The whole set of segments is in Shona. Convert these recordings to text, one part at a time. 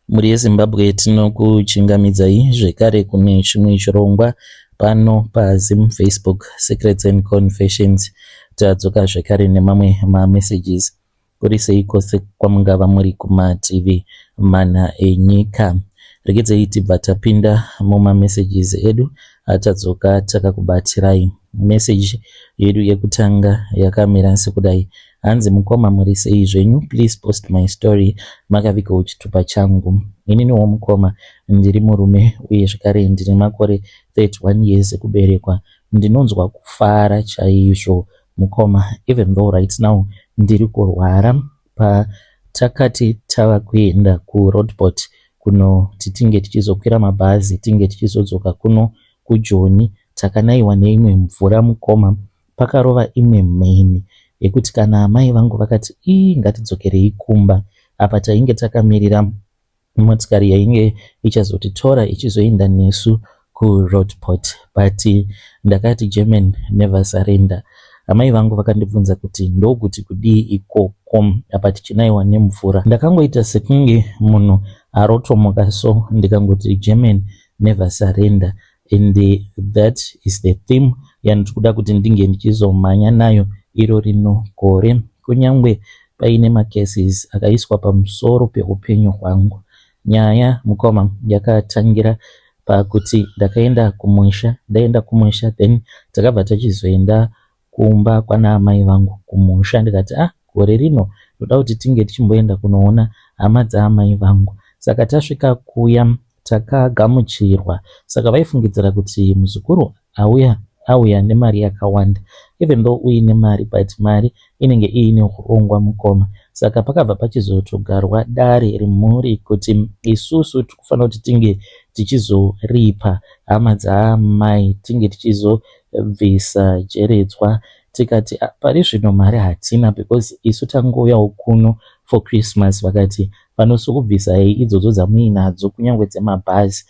Mhuri yeZimbabwe tinokuchingamidzai zvekare kune chimwe chirongwa pano paZim Facebook Secrets and Confessions. Tadzoka zvekare nemamwe mamessages. Kuri sei kwose kwamungava muri kumativi mana enyika. Regedzei tibva tapinda mumamessages edu atadzoka takakubatirai. Message yedu yekutanga yakamira sekudai. Hanzi mukoma muri sei zvenyu please post my story makavigawo chitupa changu. Ininiwo mukoma ndiri murume uye zvekare ndine makore 31 years ekuberekwa. Ndinonzwa kufara chaizvo mukoma even though right now ndiri kurwara. Patakati tava kuenda kuRoadport kunoti tinge tichizokwira mabhazi tinge tichizodzoka kuno kuJoni takanaiwa neimwe mvura mukoma. Pakarova imwe mheni yekuti kana amai vangu vakati ii ngatidzokerei kumba apa tainge takamirira motikari yainge ichazotitora ichizoenda nesu kuRoadport but ndakati German never surrender. Amai vangu vakandibvunza kuti ndokuti kudii ikoko apa tichinaiwa nemvura. Ndakangoita sekunge munhu arotomoka so ndikangoti German never surrender and that is the theme yandiri kuda kuti ndinge ndichizomhanya nayo iro rino gore kunyangwe paine macases akaiswa pamusoro peupenyu hwangu. Nyaya mukoma yakatangira pakuti ndakaenda kumusha, ndaenda kumusha then takabva tachizoenda kumba kwana amai vangu kumusha ndikati ah gore rino ndoda kuti tinge tichimboenda kunoona hama dzaamai vangu. Saka tasvika kuya takagamuchirwa saka vaifungidzira kuti muzukuru auya auya nemari yakawanda even though uine mari but mari inenge iine hurongwa mukoma. Saka pakabva pachizotogarwa dare remhuri kuti isusu tikufanira kuti tinge tichizoripa hama dzaamai tinge tichizobvisa jeredzwa tikati ah, pari zvino mari hatina because isu tangouyawo kuno for Christmas vakati vanosokubvisai idzodzo dzamuinadzo kunyange dzemabhazi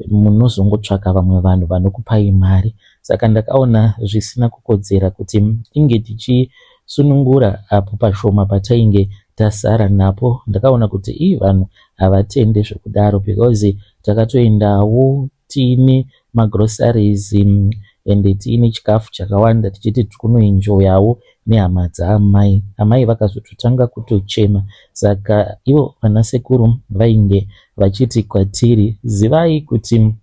munozongotsvaka vamwe vanhu vanokupai mari. Saka ndakaona zvisina kukodzera kuti tinge tichisunungura apo pashoma patainge tasara napo. Ndakaona kuti ii vanhu havatende zvekudaro because takatoendawo tiine magroceries ende tiine chikafu chakawanda tichiti tiri kunoenjoyawo nehama dzaamai. Amai vakazototanga kutochema saka ivo vanasekuru vainge vachiti kwatiri zivai kuti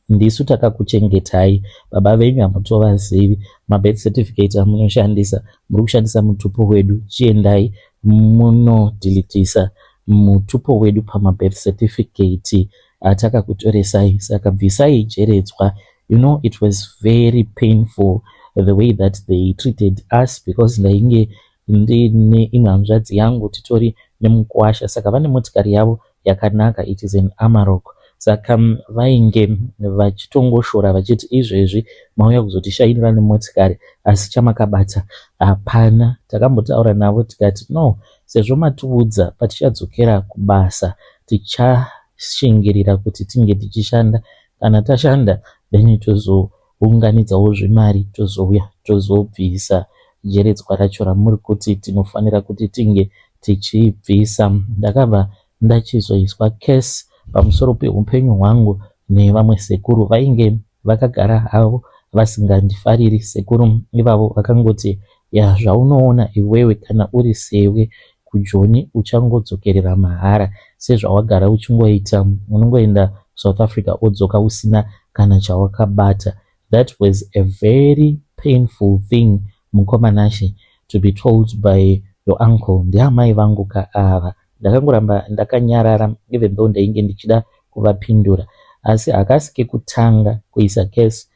ndisu takakuchengetai baba venyu hamutovazivi mabirth certificate amunoshandisa muri kushandisa mutupo wedu chiendai munodhilitisa mutupo wedu pamabirth certificate atakakutoresai saka bvisai jeredzwa. You know, it was very painful the way that they treated us because ndainge ndine imwe hanzvadzi yangu titori nemukwasha saka vane motikari yavo yakanaka, it is an Amarok. Saka vainge vachitongoshora vachiti izvezvi mauya kuzotishainira nemotikari asi chamakabata hapana. Takambotaura navo tikati no, sezvo matiudza patichadzokera kubasa tichashingirira kuti tinge tichishanda kana tashanda then tozounganidzawo zvimari tozouya tozobvisa jeredzwa racho ramuri kuti tinofanira kuti tinge tichibvisa. Ndakabva ndachizoiswa case pamusoro peupenyu hwangu nevamwe sekuru vainge vakagara havo vasingandifariri. Sekuru ivavo vakangoti ya zvaunoona iwewe kana uri sewe kuJoni uchangodzokerera mahara sezvawagara uchingoita unongoenda South Africa odzoka usina kana chawakabata. That was a very painful thing mukoma Nashe to be told by your uncle. Ndiamai vangu ka ava. Ndakangoramba ndakanyarara even though ndainge ndichida kuvapindura asi hakasi kekutanga kuisa case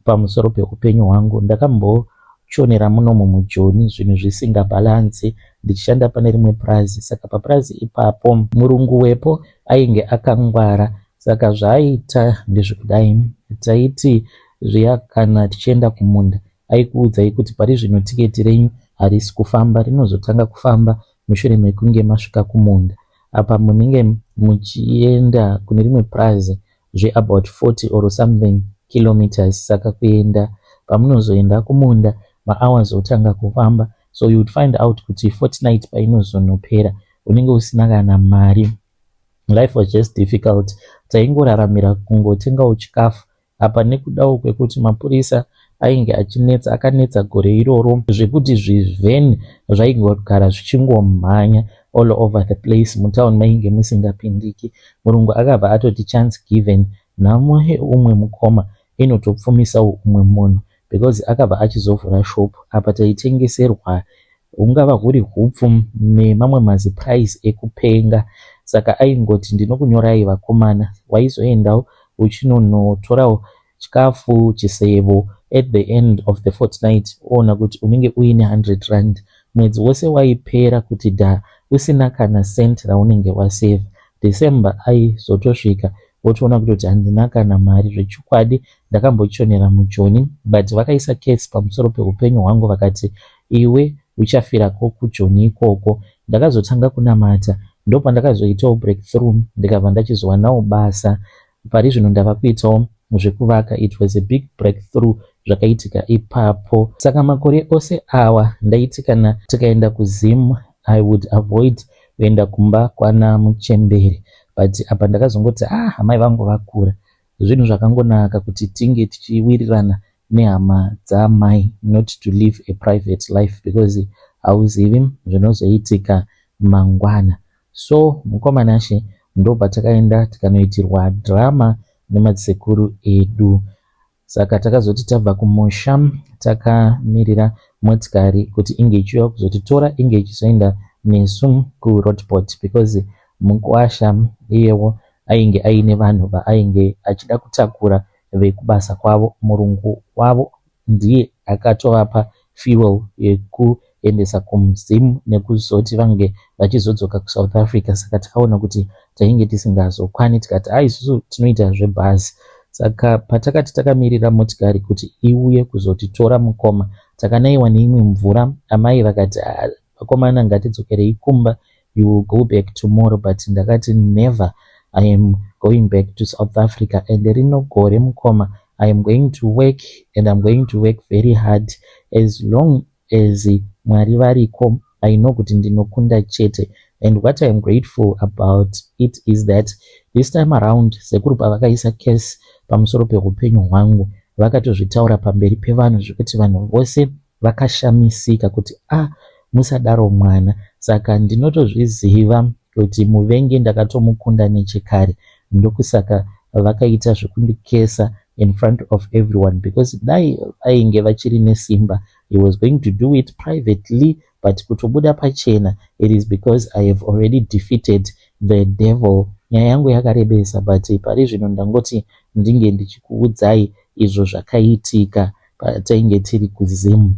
pamusoro peupenyu hwangu. Ndakambochonera munomu muJoni zvinhu zvisingabhalansi ndichishanda pane rimwe purazi. Saka papurazi ipapo murungu wepo ainge akangwara saka zvaaita ndezvekudai taiti zviya kana tichienda kumunda aikuudzai kuti pari zvino tiketi renyu harisi kufamba rinozotanga kufamba mushure mekunge masvika kumunda. Apa munenge muchienda kune rimwe purazi zveabout 40 or something kilometers saka kuenda pamunozoenda kumunda mahours otanga kufamba so you would find out kuti fortnight painozonopera unenge usina kana mari. Life was just difficult, taingoraramira kungotengawo chikafu. Apa nekudawo kwekuti mapurisa ainge achinetsa, akanetsa gore iroro zvekuti zvivheni zvaingogara zvichingomhanya all over the place. Mutown mainge musingapindiki. Murungu akabva atoti chance given, nhamo yeumwe mukoma inotopfumisawo umwe munhu, because akabva achizovhura shop. Apa taitengeserwa hungava huri hupfu nemamwe maziprice ekupenga. Saka aingoti, "Ndinokunyorai vakomana." Waizoendawo uchinonotorawo chikafu, chisevo. At the end of the fortnight oona kuti unenge uine 100 rand. Mwedzi wose waipera kuti dha usina kana cent raunenge wasevha. December aizotosvika, wotoona kutoti handina kana mari. Zvechokwadi ndakambochonera muJoni, but vakaisa curse pamusoro peupenyu hwangu, vakati, "Iwe uchafirako kuJoni ikoko." Ndakazotanga kunamata, ndopandakazoitawo breakthrough, ndikabva ndachizowanawo basa. Pari zvino ndava kuitawo zvekuvaka. It was a big breakthrough zvakaitika ipapo. Saka makore ose awa ndaiti kana tikaenda kuZim, I would avoid kuenda kumba kwana muchemberi, but apa ndakazongoti, ah, amai vangu vakura, zvinhu zvakangonaka kuti tinge tichiwirirana nehama dzaamai, not to live a private life, because hauzivi zvinozoitika mangwana. So mukomanashe, ndopatakaenda tikanoitirwa drama nemadzisekuru edu. Saka takazoti tabva kumusha, takamirira motikari kuti inge ichiuya kuzotitora, inge ichizoenda nesu kuRoadport, because mukwasha iyewo ainge aine vanhu vaainge achida kutakura vekubasa kwavo. Murungu wavo ndiye akatovapa fuel yekuendesa kumuZim nekuzoti vange vachizodzoka kuSouth Africa. Saka takaona kuti tainge tisingazokwani, tikati, "Ai, isusu tinoita zvebhazi." Saka patakati takamirira motikari kuti iuye kuzotitora, mukoma, takanaiwa neimwe mvura. Amai vakati, "Vakomana, ngatidzokerei kumba, you will go back tomorrow." But ndakati, "Never. I am going back to South Africa, and rino gore, mukoma, I am going to work and I'm going to work very hard. As long as Mwari variko, I know kuti ndinokunda chete." And what I am grateful about it is that this time around, sekuru pavakaisa curse pamusoro peupenyu hwangu, vakatozvitaura pamberi pevanhu, zvekuti vanhu vose vakashamisika kuti, "Ah, musadaro mwana." Saka ndinotozviziva kuti muvengi ndakatomukunda nechekare. Ndokusaka vakaita zvekundikesa in front of everyone, because dai vainge vachiri nesimba, he was going to do it privately, but kutobuda pachena, it is because I have already defeated the devil. Nyaya yangu yakarebesa, but pari zvino ndangoti ndinge ndichikuudzai izvo zvakaitika patainge tiri kuZimu.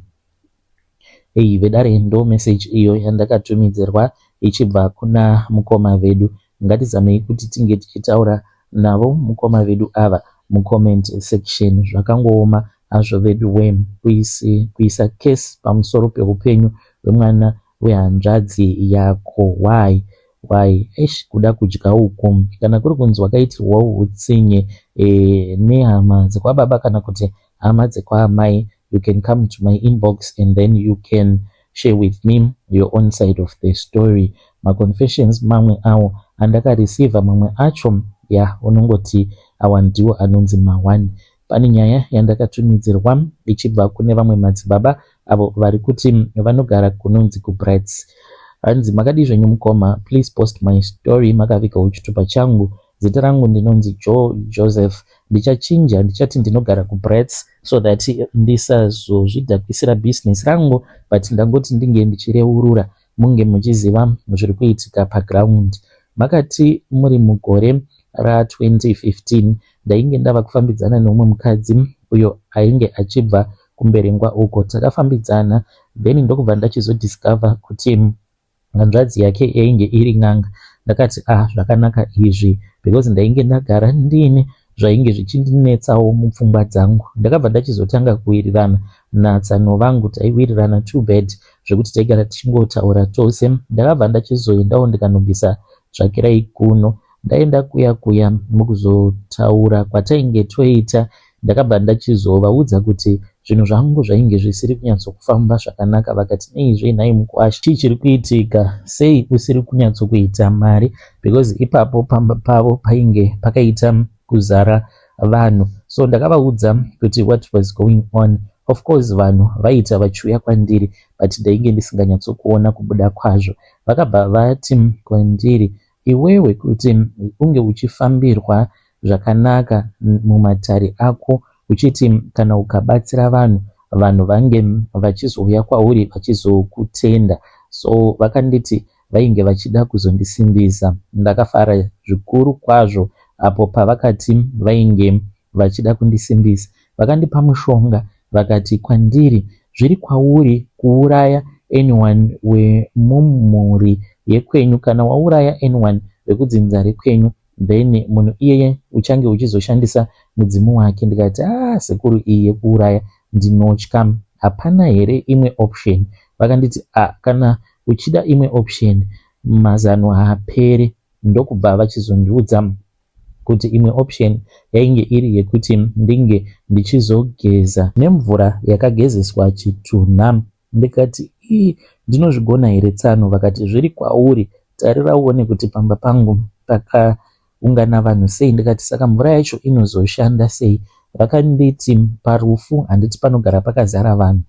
Ei vedare, ndo message iyo yandakatumidzirwa ichibva kuna mukoma vedu. Ngatizamei kuti tinge tichitaura navo mukoma vedu ava mucomment section. Zvakangooma hazvo vedu we, kuisa curse pamusoro peupenyu hwemwana wehanzvadzi yako. Why, why? Eish, kuda kudya uku. Kana kuri kunzi wakaitirwawo utsinye nehama dzekwababa kana kuti hama dzekwaamai, you can come to my inbox and then you can share with me your own side of the story. Maconfessions mamwe awo andakareceiva, mamwe acho ya unongoti awa ndiwo anonzi ma1. Pane nyaya yandakatumidzirwa ichibva kune vamwe madzibaba avo vari kuti vanogara kunonzi kuBrits. Hanzi, "Makadii zvenyu mukoma? Please post my story makavigawo chitupa changu. Zita rangu ndinonzi Joe Joseph. Ndichachinja, ndichati ndinogara kuBrits so that ndisazozvidhakwisira bhizinesi rangu, but ndangoti ndinge ndichireurura munge muchiziva zviri kuitika paground. Makati muri mugore ra2015, ndainge ndava kufambidzana neumwe mukadzi uyo ainge achibva kuMberengwa uko. Takafambidzana, then ndokubva ndachizodiscover kuti hanzvadzi yake yainge iri n'anga. Ndakati, 'Ah, zvakanaka izvi,' because ndainge ndagara ndine zvainge zvichindinetsawo mupfungwa dzangu. Ndakabva ndachizotanga kuwirirana natsano vangu. Taiwirirana too bad zvekuti taigara tichingotaura tose. Ndakabva ndachizoendawo ndikanobvisa tsvakirai kuno. Ndaenda kuya kuya, mukuzotaura kwatainge toita, ndakabva ndachizovaudza kuti zvinhu zvangu zvainge zvisiri kunyatsokufamba zvakanaka vakati neizve nhai mukwasha chii chiri kuitika sei usiri kunyatsokuita mari because ipapo pamba pavo painge pakaita kuzara vanhu so ndakavaudza kuti what was going on of course vanhu vaiita vachiuya kwandiri but ndainge ndisinganyatsokuona kubuda kwazvo vakabva vati kwandiri iwewe kuti unge uchifambirwa zvakanaka mumatare ako uchiti kana ukabatsira vanhu vanhu vange vachizouya kwauri vachizokutenda so vakanditi vainge vachida kuzondisimbisa ndakafara zvikuru kwazvo apo pavakati vainge vachida kundisimbisa vakandipa mushonga vakati kwandiri zviri kwauri kuuraya anyone wemumhuri yekwenyu kana wauraya anyone wekudzinza rekwenyu then munhu iyeye uchange uchizoshandisa mudzimu wake ndikati ah sekuru iyi yekuuraya ndinotya hapana here imwe option vakanditi ah kana uchida imwe option mazano haaperi ndokubva vachizondiudza kuti imwe option yainge iri yekuti ndinge ndichizogeza nemvura yakagezeswa chitunha ndikati ii ndinozvigona here tsano vakati zviri kwauri tarira uone kuti pamba pangu pakaungana vanhu sei ndikati saka mvura yacho inozoshanda sei vakanditi parufu handiti panogara pakazara vanhu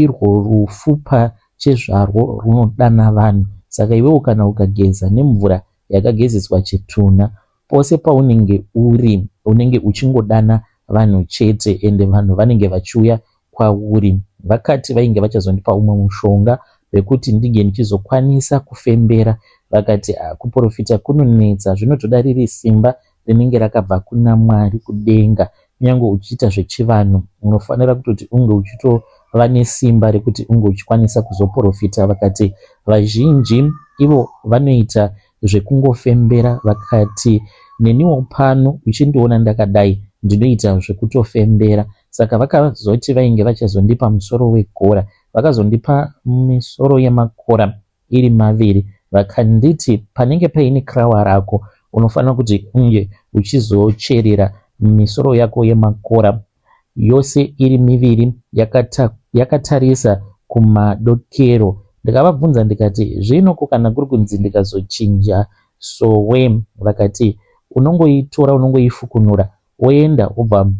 irwo rufu pachezvarwo runodana vanhu saka iwewo kana ukageza nemvura yakagezeswa chitunha pose paunenge uri unenge uchingodana vanhu chete ende vanhu vanenge vachiuya kwauri vakati vainge vachazondipa umwe mushonga wekuti ndinge ndichizokwanisa kufembera vakati ah, kuprofita kunonetsa zvinotoda riri simba rinenge rakabva kuna mwari kudenga kunyange uchiita zvechivanhu unofanira kutoti unge uchitova nesimba rekuti unge uchikwanisa kuzoprofita vakati vazhinji ivo vanoita zvekungofembera vakati neniwo pano uchindiona ndakadai ndinoita zvekutofembera saka vakazoti vainge vachazondipa musoro wegora vakazondipa misoro yemakora iri maviri vakanditi panenge paine krawa rako unofanira kuti unge uchizocherera misoro yako yemakora yose iri miviri yakatarisa yakata kumadokero ndikavabvunza ndikati zvino ko kana kuri kunzi ndikazochinja sowe vakati unongoitora unongoifukunura woenda wobva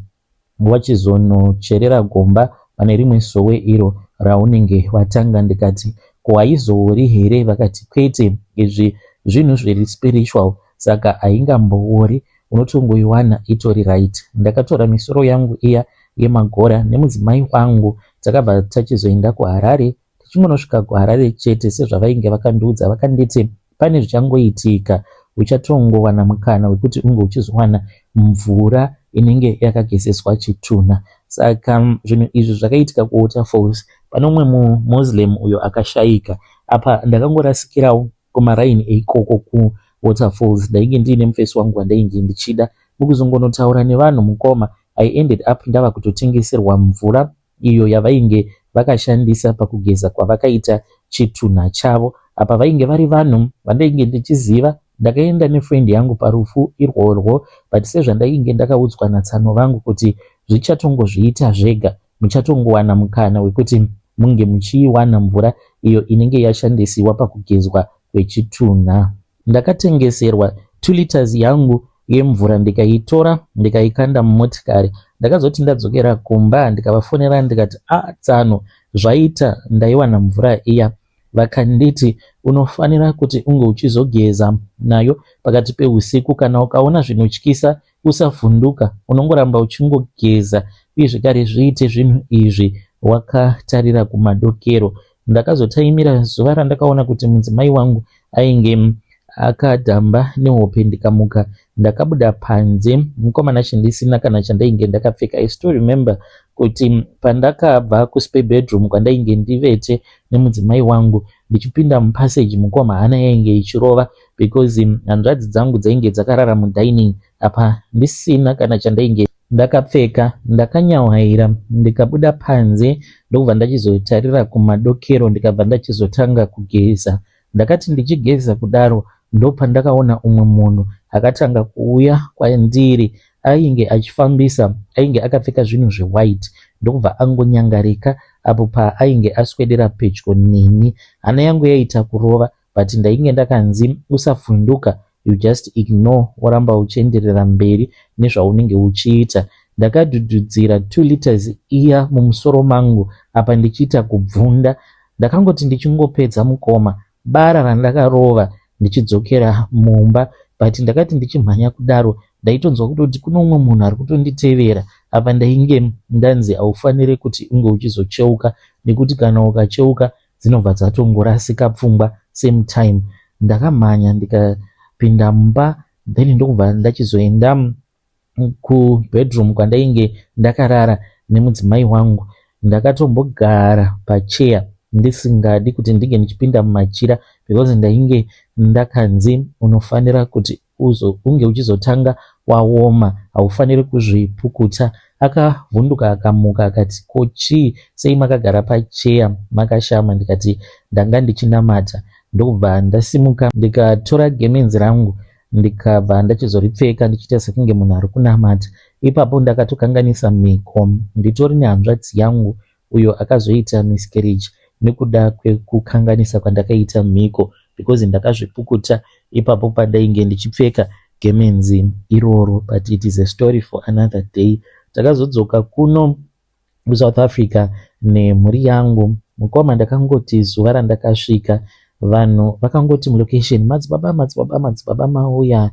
wachizonocherera gomba pane rimwe sowe iro raunenge watanga ndikati ko haizoori here vakati kwete izvi zvinhu zviri spiritual saka haingamboori unotongoiwana itori right ndakatora misoro yangu iya yemagora nemudzimai wangu takabva tachizoenda kuharare tichingonosvika kuharare chete sezvavainge vakandiudza vakanditi pane zvichangoitika uchatongowana mukana wekuti unge uchizowana mvura inenge yakagezeswa chitunha saka zvinhu izvi zvakaitika kuwaterfalls pane umwe mumuslim uyo akashayika apa ndakangorasikirawo kumaraini eikoko kuwaterfalls ndainge ndiine mufesi wangu wandainge ndichida mukuzongonotaura nevanhu mukoma i ended up ndava kutotengeserwa mvura iyo yavainge vakashandisa pakugeza kwavakaita chitunha chavo apa vainge vari vanhu vandainge ndichiziva ndakaenda nefriend yangu parufu irworwo but sezvandainge ndakaudzwa natsano vangu kuti zvichatongozviita zvega muchatongowana mukana wekuti munge muchiiwana mvura iyo inenge yashandisiwa pakugezwa kwechitunha ndakatengeserwa 2 liters yangu yemvura ndikaitora ndikaikanda mumotikari ndakazoti ndadzokera kumba ndikavafonera ndikati a ah, tsano zvaita ndaiwana mvura iya vakanditi unofanira kuti unge uchizogeza nayo pakati peusiku kana ukaona zvinotyisa usavhunduka unongoramba uchingogeza uye zvekare zviite zvinhu izvi wakatarira kumadokero ndakazotaimira zuva randakaona kuti mudzimai wangu ainge akadhamba nehope ndikamuka ndakabuda panze mukomana chandisina kana chandainge ndakapfeka i still remember kuti pandakabva kuspare bedroom kwandainge ndivete nemudzimai wangu ndichipinda mupassage mukoma hana yainge ichirova because hanzvadzi dzangu dzainge dzakarara mudining apa ndisina kana chandainge ndakapfeka ndakanyahwaira ndikabuda panze ndokubva ndachizotarira kumadokero ndikabva ndachizotanga kugeza ndakati ndichigeza kudaro ndopandakaona umwe munhu akatanga kuuya kwandiri ainge achifambisa ainge akapfeka zvinhu zvewhite. ndokubva angonyangarika apo paainge aswedera pedyo neni. Hana yangu yaiita kurova but ndainge ndakanzi usavhunduka you just ignore woramba uchienderera mberi nezvaunenge uchiita. Ndakadhudhudzira 2 litres iya mumusoro mangu apa ndichiita kubvunda. Ndakangoti ndichingopedza mukoma bara randakarova ndichidzokera mumba but ndakati ndichimhanya kudaro ndaitonzwa kutoti kune umwe munhu ari kutonditevera apa ndainge ndanzi haufanire kuti unge uchizocheuka nekuti kana ukacheuka dzinobva dzatongorasika pfungwa same time. Ndakamhanya ndikapinda mumba then ndokubva ndachizoenda kubedroom kwandainge ndakarara nemudzimai wangu. Ndakatombogara pacheya ndisingadi kuti ndinge ndichipinda mumachira because ndainge ndakanzi unofanira kuti unge uchizotanga waoma haufaniri kuzvipukuta. Akavhunduka akamuka akati ko chii sei makagara pacheya makashama ndikati ndanga ndichinamata ndokubva ndasimuka ndikatora gemenzi rangu ndikabva ndachizoripfeka ndichiita sekunge munhu ari kunamata. Ipapo ndakatokanganisa mhiko nditori nehanzvadzi yangu uyo akazoita miscarriage nekuda kwekukanganisa kwandakaita mhiko because ndakazvipukuta ipapo pandainge ndichipfeka gemenzi iroro but it is a story for another day. Takazodzoka kuno kuSouth Africa nemhuri yangu. Mukoma ndakangoti zuva randakasvika vanhu vakangoti mulocation madzibaba madzibaba madzibaba mauya.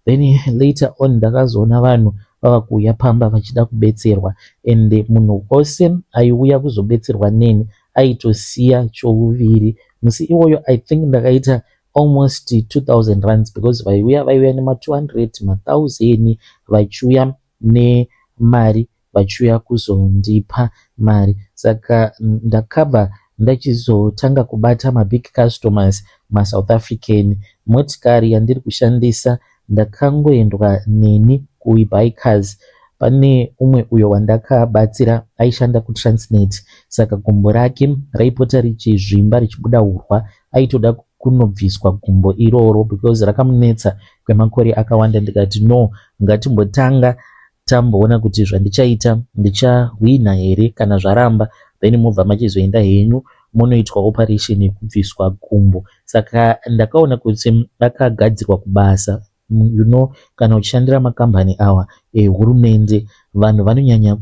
Then later on ndakazoona vanhu vava kuuya pamba vachida kubetserwa ende munhu wose aiuya kuzobetserwa neni aitosiya chouviri. Musi iwoyo I think ndakaita almost 2000 rands because vaiuya vaiuya nema200 ma1000 vachiuya nemari vachiuya kuzondipa mari saka ndakabva ndachizotanga kubata mabig customers maSouth African. Motikari yandiri kushandisa ndakangoendwa neni kuBikers. Pane umwe uyo wandakabatsira aishanda kuTransnet saka gumbo rake raipota richizvimba richibuda hurwa aitoda kunobviswa gumbo iroro because rakamunetsa kwemakore akawanda. Ndikati no ngatimbotanga tamboona kuti zvandichaita ndichahwina here kana zvaramba then mobva machizoenda henyu munoitwa operation yekubviswa gumbo. Saka ndakaona kuti akagadzirwa kubasa you know kana uchishandira makambani awa ehurumende vanhu vanonyanya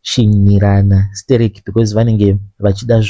kuchinyirana stereki because vanenge vachida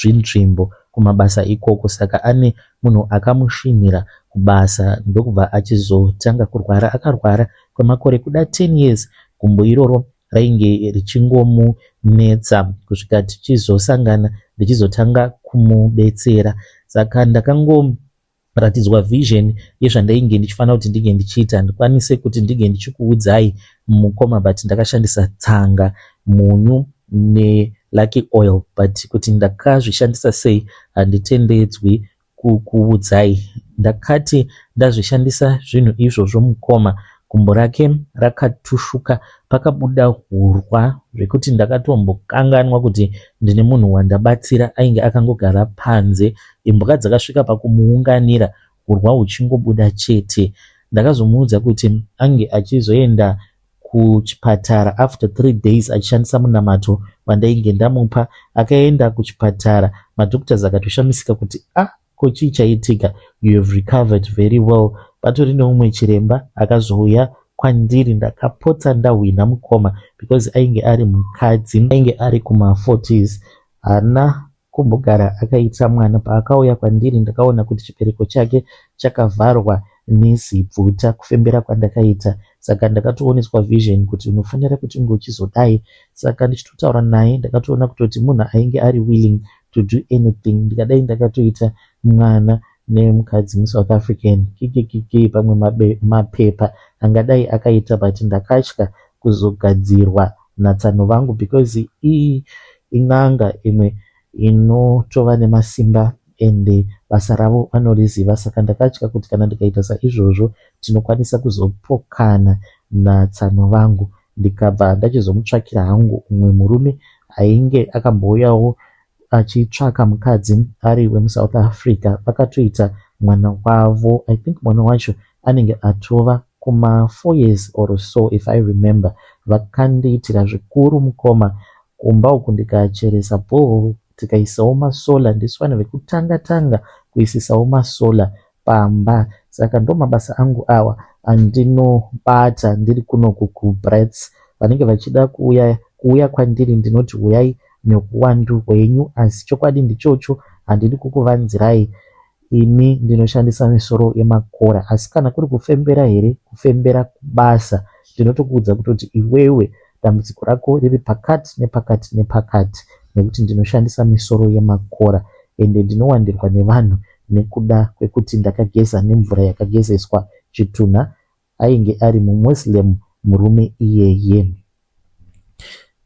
zvinzvimbo kumabasa ikoko saka ane munhu akamushinhira kubasa ndokubva achizotanga kurwara. Akarwara kwemakore kuda 10 years gumbo iroro rainge richingomunetsa kusvika tichizosangana ndichizotanga kumubetsera. Saka ndakangoratidzwa vision yezvandainge ndichifanira kuti ndinge ndichiita. Handikwanise kuti ndinge ndichikuudzai mukoma but ndakashandisa tsanga, munyu nelucky oil but kuti ndakazvishandisa sei handitendedzwi kukuudzai. Ndakati ndazvishandisa zvinhu izvozvo mukoma gumbo rake rakatushuka pakabuda hurwa zvekuti ndakatombokanganwa kuti ndine munhu wandabatsira ainge akangogara panze. Imbwa dzakasvika pakumuunganira hurwa huchingobuda chete. Ndakazomuudza kuti ange achizoenda kuchipatara after 3 days achishandisa munamato wandainge ndamupa. Akaenda kuchipatara madoctors akatoshamisika kuti ah ko chii chaitika you have recovered very well. Patori neumwe chiremba akazouya kwandiri ndakapotsa ndahwina mukoma because ainge ari mukadzi ainge ari kuma40s haana kumbogara akaita mwana. Paakauya kwandiri ndakaona kuti chibereko chake chakavharwa nezibvuta kufembera kwandakaita saka ndakatooneswa vision kuti unofanira kuti unge uchizodai. Saka ndichitotaura naye ndakatoona kutoti munhu ainge ari willing to do anything. Ndikadai ndakatoita mwana nemukadzi muSouth African kikikiki pamwe mapepa angadai akaita but ndakatya kuzogadzirwa natsano vangu because iyi in'anga imwe inotova nemasimba ende basa ravo vanoriziva saka ndakatya kuti kana ndikaita saizvozvo tinokwanisa kuzopokana natsano vangu. Ndikabva ndachizomutsvakira hangu umwe murume ainge akambouyawo achitsvaka mukadzi ari wemuSouth Africa. Vakatoita mwana wavo I think mwana wacho anenge atova Kuma 4 years or so, if I remember. Vakandiitira zvikuru mukoma. Kumba uku ndikacheresa borehole, tikaisawo masolar. Ndisu vanhu vekutanga tanga kuisisawo masolar pamba. Saka ndo mabasa angu awa andinobata ndiri kunoku kuBrits. Vanenge vachida kuuya kuuya kwandiri, ndinoti uyai neuwandu hwenyu, asi chokwadi ndichocho, handidi kukuvanzirai. Ini ndinoshandisa misoro yemakora, asi kana kuri kufembera here, kufembera kubasa, ndinotokuudza kutoti iwewe dambudziko rako riri pakati nepakati nepakati, nekuti ndinoshandisa misoro yemakora ende ndinowandirwa nevanhu nekuda kwekuti ndakageza nemvura yakagezeswa chitunha. Ainge ari muMuslim murume iyeye.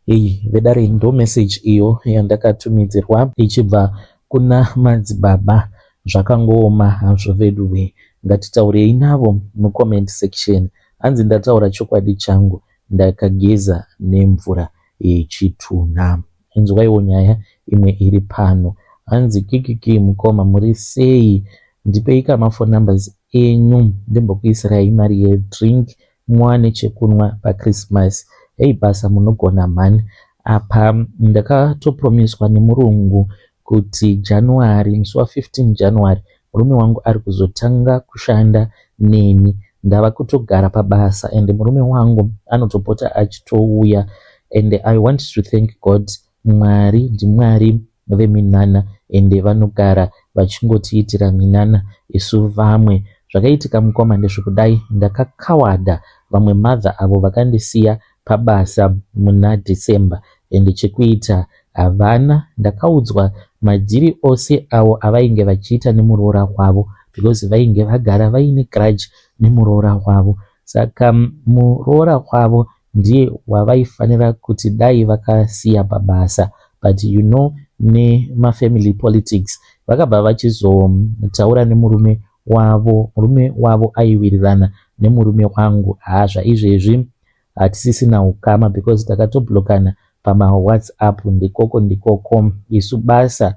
Iyi vedare ndo message iyo yandakatumidzirwa ichibva kuna madzibaba. Zvakangooma hazvo veduwe. Ngatitaurei navo mucomment section. Hanzi, "Ndataura chokwadi changu, ndakageza nemvura yechitunha." Inzwaiwo nyaya imwe iri pano. Hanzi, "Kikiki mukoma, muri sei? Ndipei kamafone numbers enyu ndimbokuisirai mari yedrink muwane chekunwa paChristmas. Hei, basa munogona mhani. Apa ndakatopromiswa nemurungu kuti January, musi wa15 January, murume wangu ari kuzotanga kushanda neni. Ndava kutogara pabasa and murume wangu anotopota achitouya, and I want to thank God. Mwari ndiMwari veminana ende vanogara vachingotiitira minana isu vamwe. Zvakaitika mukoma ndezvekudai: ndakakawada vamwe mother avo vakandisiya pabasa muna December, ende chekuita havana. Ndakaudzwa madhiri ose avo avainge vachiita nemuroora wavo, because vainge vagara vaine grudge nemuroora wavo. Saka muroora wavo ndiye wavaifanira kuti dai vakasiya pabasa, but you know, nemafamily politics, vakabva vachizotaura nemurume wavo. Murume wavo aiwirirana nemurume wangu. Haa, zvaizvezvi hatisisina ukama because takatoblokana pamaWhatsApp. Ndikoko ndikoko, isu basa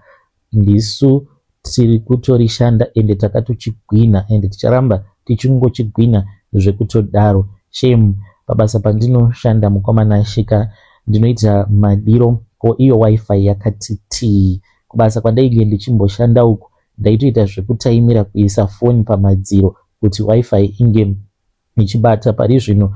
ndisu tiri kutorishanda ende takatochigwina, ende ticharamba tichingochigwina zvekutodaro. Shame, pabasa pandinoshanda, mukomana shika, ndinoita madiro. Ko iyo WiFi yakati tii. Kubasa kwandainge ndichimboshanda uku, ndaitoita zvekutaimira kuisa foni pamadziro kuti WiFi inge ichibata. Pari zvino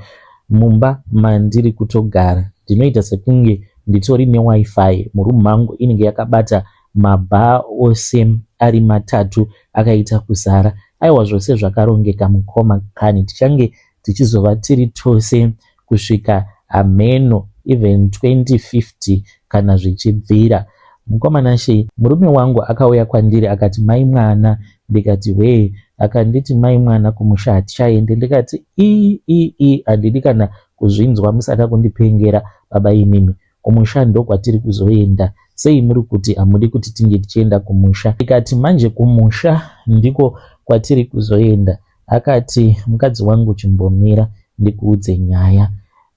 mumba mandiri kutogara ndinoita sekunge nditori neWiFi murumu mangu, inenge yakabata mabhaa ose ari matatu akaita kuzara. Aiwa, zvose zvakarongeka mukoma kani. Tichange tichizova tiri tose kusvika hameno, even 2050 kana zvichibvira. Mukoma Nashe, murume wangu akauya kwandiri akati, 'Mai mwana.' Ndikati, 'Wee.' Akanditi, 'Mai mwana, kumusha hatichaende.' Ndikati, 'I i i, handidi kana kuzvinzwa. Musada kundipengera baba imimi. Kumusha ndokwatiri kuzoenda. Sei muri kuti hamudi kuti tinge tichienda kumusha?' Ndikati, 'Manje kumusha ndiko kwatiri kuzoenda.' Akati, 'Mukadzi wangu, chimbomira ndikuudze nyaya.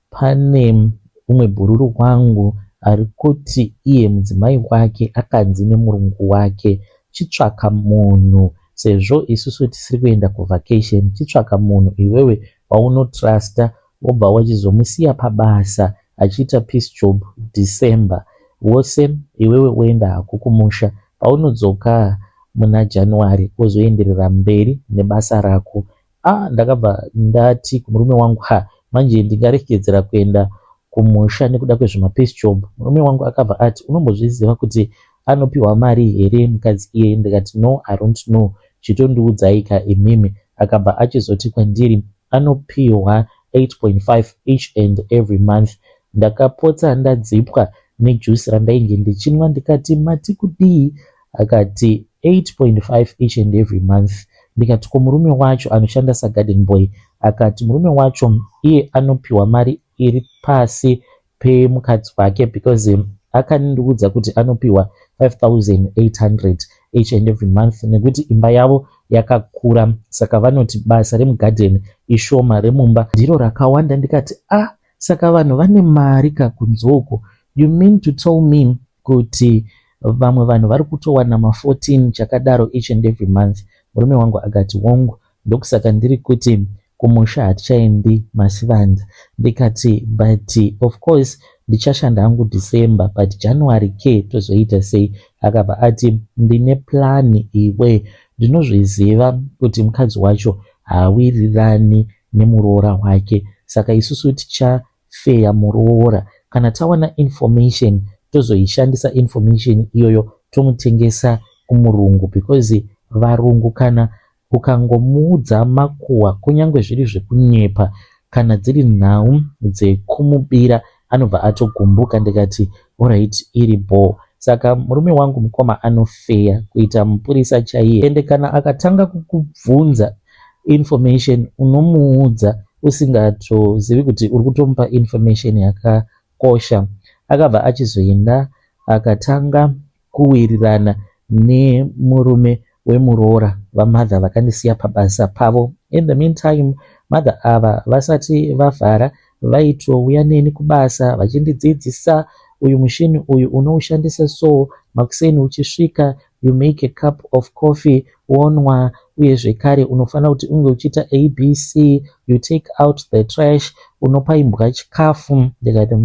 Pane umwe bhururu wangu ari kuti iye mudzimai wake akanzi nemurungu wake, chitsvaka munhu, sezvo isusu tisiri kuenda kuvacation, chitsvaka munhu iwewe waunotrasta, wobva wachizomusiya pabasa achiita piece job December wose, iwewe woenda hako kumusha. Paunodzoka muna January wozoenderera mberi nebasa rako.' Ah, ndakabva ndati kumurume wangu, 'Ha, manje ndingaregedzera kuenda kumusha nekuda kwezvemapiece job?' Murume wangu akabva ati, 'Unombozviziva kuti anopiwa mari here mukadzi iyeye?' Ndikati, 'No, I don't know, chitondiudzai ka imimi.' Akabva achizoti kwandiri anopiwa 8.5 each and every month. Ndakapotsa ndadzipwa nejuice randainge ndichinwa. Ndikati, 'Mati kudii?' Akati, 8.5 each and every month. Ndikati, 'Ko murume wacho anoshanda sagarden boy?' Akati murume wacho iye anopiwa mari iri pasi pemukadzi wake, because akandiudza kuti anopiwa 5800 each and every month, nekuti imba yavo yakakura, saka vanoti basa remugadheni ishoma, remumba ndiro rakawanda. Ndikati, 'Ah, saka vanhu vane mari kakunze uko. You mean to tell me kuti vamwe vanhu vari kutowana ma14 chakadaro each and every month?' Murume wangu akati, 'Wongu, ndokusaka ndiri kuti Kumusha hatichaendi masivanza. Ndikati but of course ndichashanda hangu December but January ke tozoita sei? Akabva ati ndine plan iwe. Ndinozviziva kuti mukadzi wacho haawirirani nemuroora wake saka isusu tichafeya muroora. Kana tawana information tozoishandisa information iyoyo tomutengesa kumurungu because varungu kana ukangomuudza makuhwa kunyange zviri zvekunyepa kana dziri nhau dzekumubira anobva atogumbuka. Ndikati alright iri bho. Saka murume wangu mukoma anofeya kuita mupurisa chaiye ende kana akatanga kukubvunza information unomuudza usingatozivi kuti uri kutomupa information yakakosha. Akabva achizoenda akatanga kuwirirana nemurume wemuroora vamother vakandisiya pabasa pavo. In the meantime mother ava vasati vavhara vaitouya neni kubasa vachindidzidzisa uyu mushini uyu unoushandisa so makuseni uchisvika you make a cup of coffee wonwa uye zvekare unofanira kuti unge uchiita abc you take out the trash unopa imbwa chikafu. Ndikati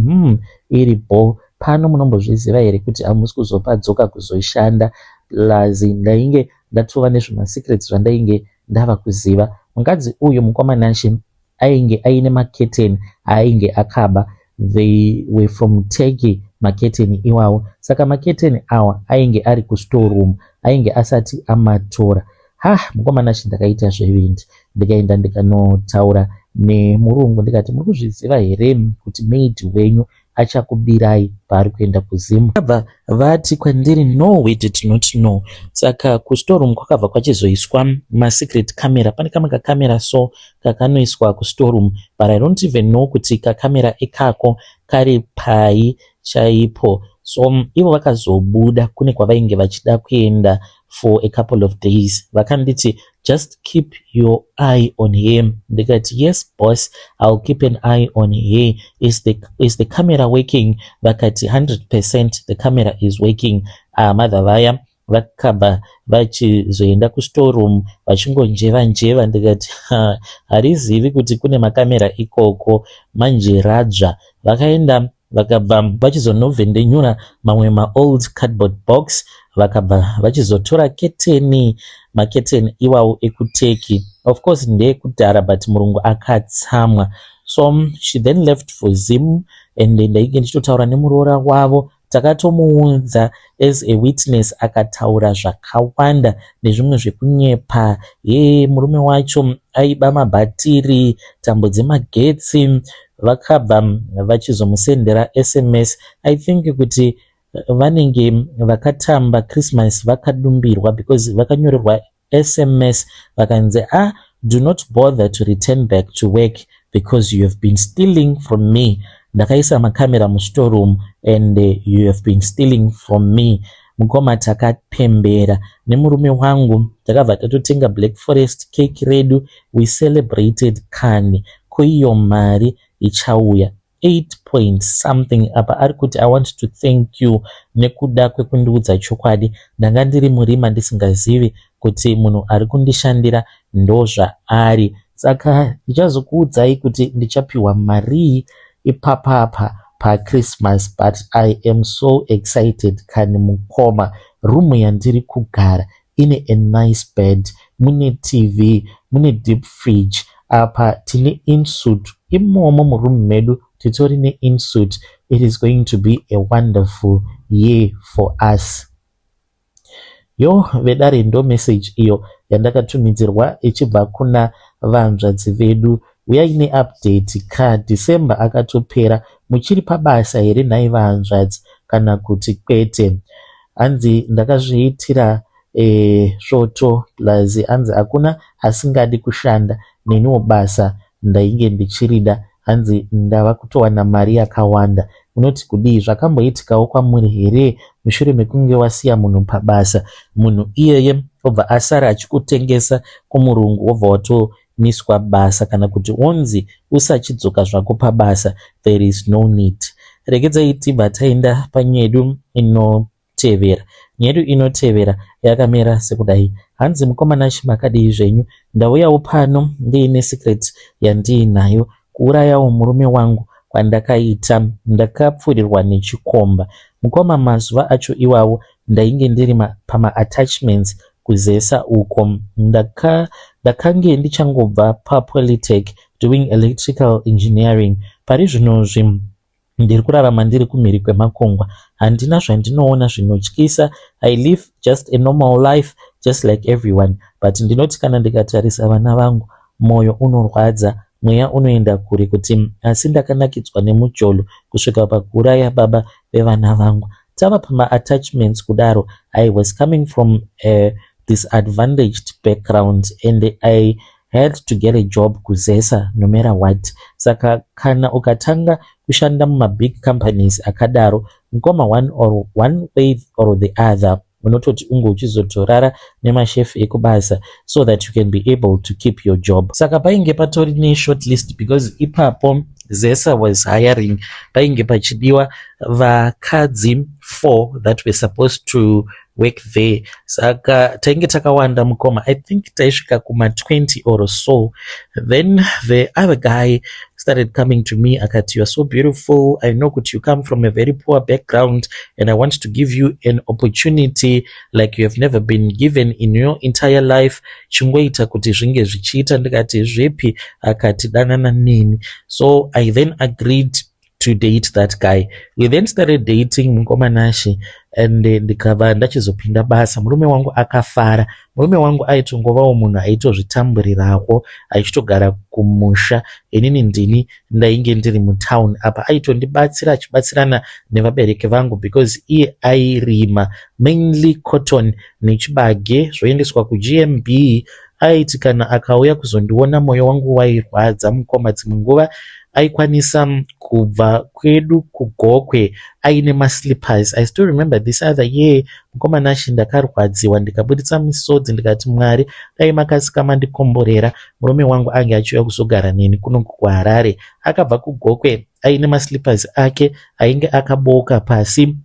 iri bho. Pano munombozviziva here kuti hamusi kuzopadzoka kuzoshanda? Plus ndainge ndatova nezvemasecrets zvandainge ndava kuziva. Mukadzi uyu mukoma Nashe ainge aine maketeni aainge akaba. They were from Turkey maketeni iwawo. Saka maketeni awa ainge ari kustoreroom ainge asati amatora. Ha mukoma Nashe ndakaita zvevindi ndikaenda ndikanotaura nemurungu ndikati muri kuzviziva here kuti maid wenyu achakubirai paari kuenda kuZim? Vakabva vati kwandiri no we did not know. Saka kustoreroom kwakabva kwachizoiswa masecret camera. Pane kamwe kakamera so kakanoiswa kustoreroom but I don't even know kuti kakamera ikako kari pai chaipo. So ivo vakazobuda kune kwavainge vachida kuenda for a couple of days. Vakanditi just keep your eye on him. Ndikati yes boss, I'll keep an eye on her. Is the camera working? Vakati 100% the camera is working. Mother vaya vakabva vachizoenda kustoreroom vachingonjeva njeva. Ndikati harizivi kuti kune makamera ikoko manje radzva. Vakaenda vakabva vachizonovhendenyura mamwe maold cardboard box vakabva vachizotora keteni maketeni iwawo ekuTurkey. Of course ndeekudhara but murungu akatsamwa. So she then left for Zim and ndainge ndichitotaura nemuroora wavo. Takatomuudza as a witness akataura zvakawanda nezvimwe zvekunyepa. Ye murume wacho aiba mabhatiri, tambo dzemagetsi. Vakabva vachizomusendera SMS. I think kuti vanenge vakatamba Christmas vakadumbirwa because vakanyorerwa SMS vakanzi ah do not bother to return back to work because you have been stealing from me. Ndakaisa makamera mustoreroom and you have been stealing from me. Mukoma takapembera nemurume wangu takabva tatotenga Black Forest cake redu. We celebrated kani. Koiyo mari ichauya 8 point something apa ari kuti I want to thank you nekuda kwekundiudza chokwadi. Ndanga ndiri murima ndisingazivi kuti munhu ari kundishandira ndozvaari. Saka ndichazokuudzai kuti ndichapiwa marii ipapapa paChristmas but I am so excited kani mukoma. Room yandiri kugara ine a nice bed, mune TV, mune deep fridge. Apa tine ensuite imomo muroom medu titori neensuite. It is going to be a wonderful year for us. Yo vedare ndo message iyo yandakatumidzirwa ichibva kuna vanzvadzi vedu. Uyai neupdate ka December akatopera muchiri pabasa here nhai vanzvadzi kana kuti kwete? Hanzi ndakazviitira svoto plus hanzi hakuna asingadi kushanda neniwo basa ndainge ndichirida. Hanzi ndava kutowana mari yakawanda. Unoti kudii? Zvakamboitikawo kwamuri here mushure mekunge wasiya munhu pabasa munhu iyeye obva asara achikutengesa kumurungu wobva watomiswa basa kana kuti onzi usachidzoka zvako pabasa? There is no need. Regedzai tibva taenda panyedu ino. inotevera. Nyaya yedu inotevera yakamira sekudai. Hanzi mukoma Nashe makadii zvenyu? Ndauyawo pano ndiine secret yandiinayo. Kuurayawo murume wangu kwandakaita ndakapfurirwa nechikomba. Mukoma mazuva acho iwawo ndainge ndiri pama-attachments kuZESA uko. Ndakange ndichangobva paPolytech doing electrical engineering. Pari zvinozvi ndiri kurarama ndiri kumhiri kwemakungwa. Handina zvandinoona zvinotyisa. I live just a normal life just like everyone. But ndinoti kana ndikatarisa vana vangu mwoyo unorwadza, mweya unoenda kure kuti asi ndakanakidzwa nemujolo kusvika pakuuraya baba vevana vangu. Tava pama-attachments kudaro, I was coming from a disadvantaged background and I had to get a job kuZESA no matter what. Saka kana ukatanga kushanda mumabig companies akadaro, mukoma, one or one way or the other unototi unge uchizotorara nemashefu ekubasa so that you can be able to keep your job. Saka painge patori neshort list because ipapo ZESA was hiring, painge pachidiwa vakadzi 4 that were supposed to work there. Saka tainge takawanda mukoma, I think taisvika kuma20 or so. Then the other guy started coming to me akati, "You are so beautiful. I know kuti you come from a very poor background and I want to give you an opportunity like you have never been given in your entire life. Chingoita kuti zvinge zvichiita." Ndikati, "Zvipi?" Akati, "Danana neni." So I then agreed to date that guy. We then started dating, mukoma Nashe, and ndikabva ndachizopinda basa. Murume wangu akafara. Murume wangu aitongovawo munhu aitozvitamburirawo achitogara kumusha. Inini ndini ndainge ndiri mutown. Apa aitondibatsira achibatsirana nevabereki vangu because iye airima mainly cotton nechibage zvoendeswa kuGMB. Aiti kana akauya kuzondiona mwoyo wangu wairwadza, mukoma. Dzimwe nguva aikwanisa kubva kwedu kuGokwe aine maslippers. I still remember this other year, mukoma Nashe, ndakarwadziwa ndikabuditsa misodzi ndikati, "Mwari, dai makasika mandikomborera murume wangu ange achiuya kuzogara neni kuno kuHarare." Akabva kuGokwe aine maslippers ake ainge akabooka pasi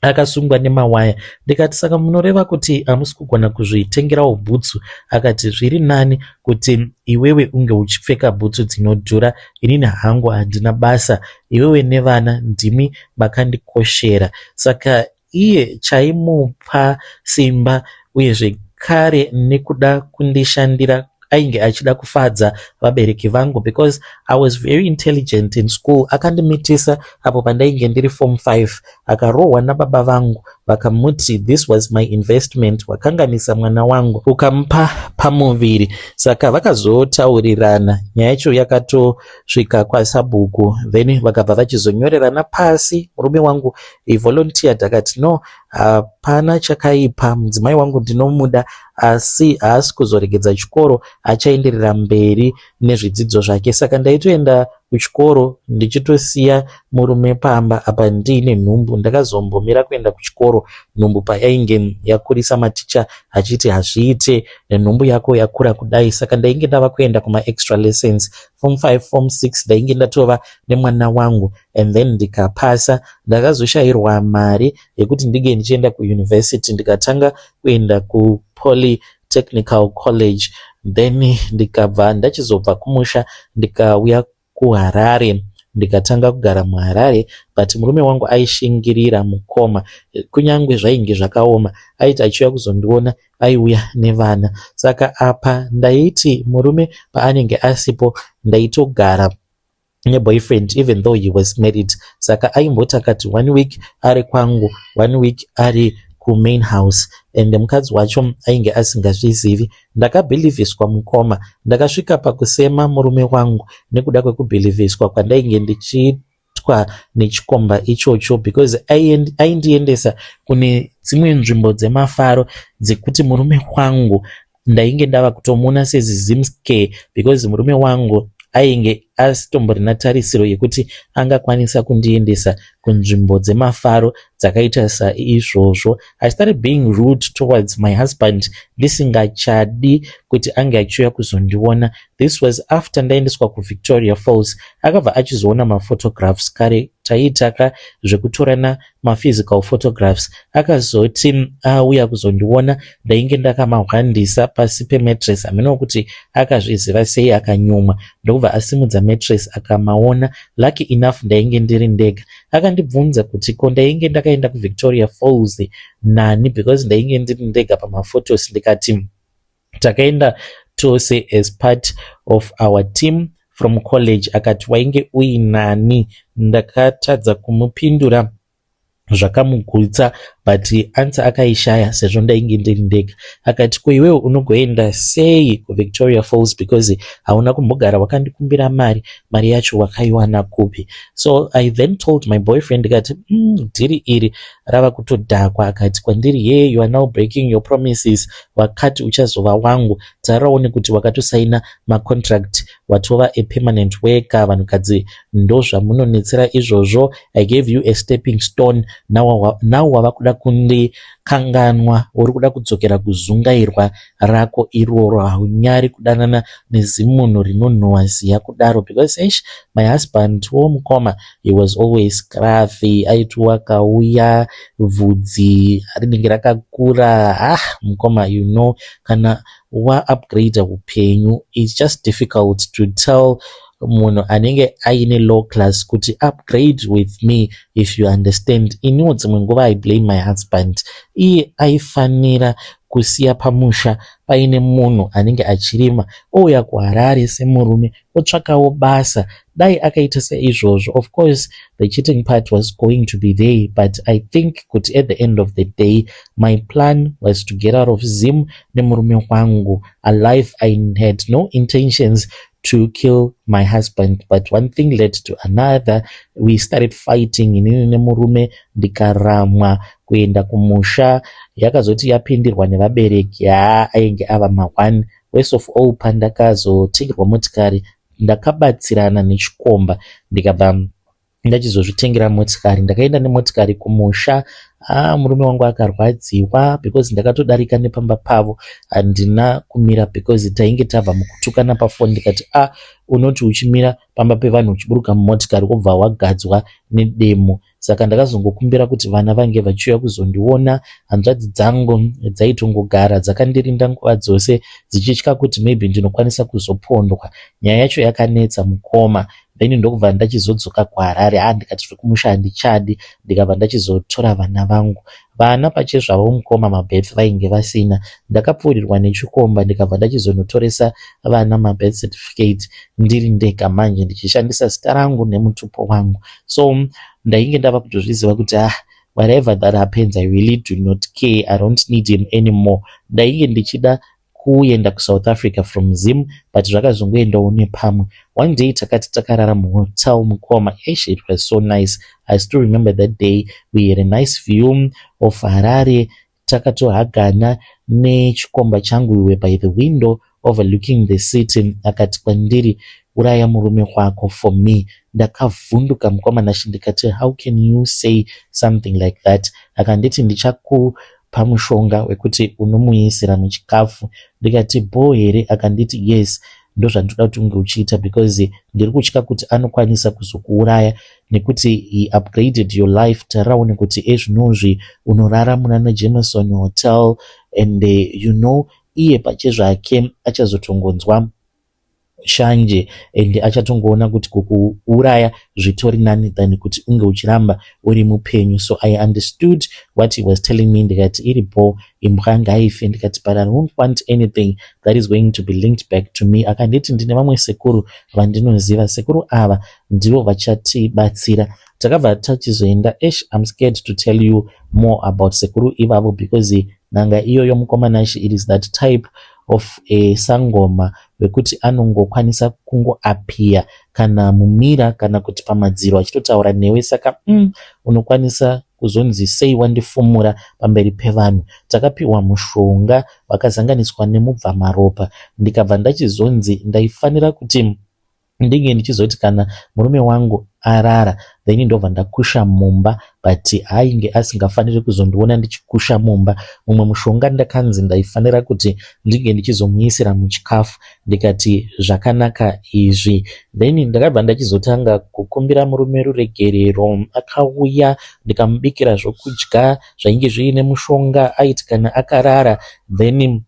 akasungwa nemawaya. Ndikati, "Saka munoreva kuti hamusi kugona kuzvitengerawo bhutsu?" Akati, "Zviri nani kuti iwewe unge uchipfeka bhutsu dzinodhura, inini hangu handina basa. Iwewe nevana ndimi makandikoshera." Saka iye chaimupa simba uye zvekare nekuda kundishandira, ainge achida kufadza vabereki vangu because I was very intelligent in school. Akandimitisa apo pandainge ndiri form 5. Akarohwa nababa vangu vakamuti, "This was my investment, wakanganisa mwana wangu ukamupa pamuviri." Saka vakazotaurirana, nyaya yacho yakatosvika kwasabhuku, then vakabva vachizonyorerana pasi. Murume wangu volunteered akati, "No, hapana chakaipa, mudzimai wangu ndinomuda, asi haasi kuzoregedza chikoro, achaenderera mberi nezvidzidzo zvake." Saka ndaitoenda kuchikoro ndichitosiya murume pamba apa ndiine nhumbu. Ndakazombomira kuenda kuchikoro nhumbu payainge yakurisa, maticha achiti, "Hazviite nenhumbu yako yakura kudai." Saka ndainge ndava kuenda kumaextra lessons form 5, form 6, ndainge ndatova nemwana wangu and then ndikapasa. Ndakazoshayirwa mari yekuti ndinge ndichienda kuuniversity, ndikatanga kuenda kuPolytechnical College. Then ndikabva ndachizobva kumusha ndikauya kuHarare, ndikatanga kugara muHarare. But murume wangu aishingirira, mukoma, kunyange zvainge zvakaoma. Aiti achiuya kuzondiona aiuya nevana. Saka apa ndaiti murume paanenge asipo ndaitogara neboyfriend even though he was married. Saka aimboti akati one week ari kwangu, one week ari kumain house, and mukadzi wacho ainge asingazvizivi. Ndakabhilivhiswa, mukoma. Ndakasvika pakusema murume wangu nekuda kwekubhilivhiswa kwandainge ndichiitwa nechikomba ichocho because aindiendesa kune dzimwe nzvimbo dzemafaro dzekuti murume wangu ndainge ndava kutomuona sezizimscare because murume wangu ainge asitomborina tarisiro yekuti angakwanisa kundiendesa kunzvimbo dzemafaro dzakaita saizvozvo. I started being rude towards my husband ndisingachadi kuti ange achiuya kuzondiona. This was after ndaendeswa kuVictoria Falls. Akabva achizoona maphotographs kare taiitaka zvekutorana maphysical photographs. Akazoti auya kuzondiona ndainge ndakamahwandisa pasi pemattress hameno kuti akazviziva sei akanyumwa ndokubva asimudza mattress akamaona. Lucky enough ndainge ndiri ndega. Akandibvunza kuti ko ndainge ndakaenda kuVictoria Falls nani because ndainge ndiri ndega pamaphotos ndikati takaenda tose as part of our team from college. Akati wainge uinani? Ndakatadza kumupindura zvakamugutsa but answer akaishaya sezvo ndainge ndiri ndega. Akati ko iwewe unogoenda sei kuVictoria Falls because hauna kumbogara wakandikumbira mari, mari yacho wakaiwana kupi? So I then told my boyfriend ndikati dhiri iri rava kutodhakwa. Akati kwandiri ye you are now breaking your promises, wakati uchazova wangu tariraone kuti wakatosaina macontract watova a permanent worker. Vanhukadzi ndozvamunonetsera izvozvo. I gave you a stepping stone, now wava kuda kundikanganwa, uri kuda kudzokera kuzungairwa rako iroro. Haunyari kudanana nezimunhu rinonhuhwa ziya kudaro? Because eish, my husband womukoma, he was always scruffy, aiti wakauya bvudzi rinenge rakakura. Ah mukoma, you know kana waupgrade upenyu, it's just difficult to tell munhu anenge aine low class kuti upgrade with me, if you understand. Iniwo dzimwe nguva I blame my husband. Iye aifanira kusiya pamusha paine munhu anenge achirima, ouya kuHarare semurume otsvakawo basa. Dai akaita seizvozvo, of course the cheating part was going to be there, but I think kuti at the end of the day my plan was to get out of Zim nemurume wangu alive. I had no intentions to kill my husband, but one thing led to another. We started fighting inini nemurume, ndikaramwa kuenda kumusha. Yakazoti yapindirwa nevabereki, haa, ainge ava ma1. Worst of all, pandakazotengerwa motikari ndakabatsirana nechikomba, ndikabva ndachizozvitengera motikari. Ndakaenda nemotikari kumusha. Ah, murume wangu akarwadziwa because ndakatodarika nepamba pavo, handina kumira because tainge tabva mukutukana pafoni. Ndikati a ah, unoti uchimira pamba pevanhu uchiburuka mumotikari wobva wagadzwa nedemo. Saka ndakazongokumbira kuti vana vange vachiuya kuzondiona. Hanzvadzi dzangu dzaitongogara dzakandirinda nguva dzose dzichitya kuti maybe ndinokwanisa kuzopondwa. Nyaya yacho yakanetsa mukoma. Then ndokubva ndachizodzoka kuHarare. Ha, ndikati zvekumusha handichadi, ndikabva ndachizotora vana vangu. Vana pachezvavo mukoma, mabirth vainge vasina. Ndakapfuurirwa nechikomba, ndikabva ndachizonotoresa vana mabirth certificate ndiri ndega manje, ndichishandisa zita rangu nemutupo wangu. So ndainge ndava kutozviziva kuti ah, whatever that happens, I really do not care, I don't need him anymore. Ndainge ndichida kuenda kuSouth Africa from Zim, but zvakazongoendawo nepamwe. One day takati takarara muhotel mukoma, eish, it was so nice. I still remember that day. We had a nice view of Harare. Takatohagana nechikomba changu. We were by the window overlooking the city. Akati kwandiri, "Uraya murume wako for me." Ndakavhunduka mukoma Nashe, ndikati, "How can you say something like that?" Akanditi, "Ndichakupa mushonga wekuti unomuisira muchikafu." Ndikati, "Bho here?" Akanditi, "Yes, ndozvandinoda kuti unge uchiita because ndiri kutya kuti anokwanisa kuzokuuraya nekuti he upgraded your life. Tariraone kuti ezvinozvi unorara munana Jameson Hotel and iye pachezvake achazotongonzwa shanje and achatongoona kuti kukuuraya zvitori nani than kuti unge uchiramba uri mupenyu." So I understood what he was telling me. Ndikati, "Iri bho, imbwa ngaife." Ndikati, "But I don't want anything that is going to be linked back to me." Akanditi, "Ndine vamwe sekuru vandinoziva, sekuru ava ndivo vachatibatsira." Takabva tachizoenda. Ash, I'm scared to tell you more about sekuru ivavo because n'anga iyoyo mukoma Nashe, it is that type of a sangoma wekuti anongokwanisa kungoappear kana mumirror kana kuti pamadziro achitotaura newe. Saka unokwanisa kuzonzi sei wandifumura pamberi pevanhu. Takapiwa mushonga wakazanganiswa nemubvamaropa, ndikabva ndachizonzi ndaifanira kuti Ndinge ndichizoti kana murume wangu arara, then ndobva ndakusha mumba, but ainge asingafaniri kuzondiona ndichikusha mumba. Mumwe mushonga ndakanzi ndaifanira kuti ndinge ndichizomuisira muchikafu. Ndikati zvakanaka izvi. Then ndakabva ndachizotanga kukumbira murume ruregerero. Akauya, ndikamubikira zvokudya zvainge zviine mushonga. Aiti kana akarara, then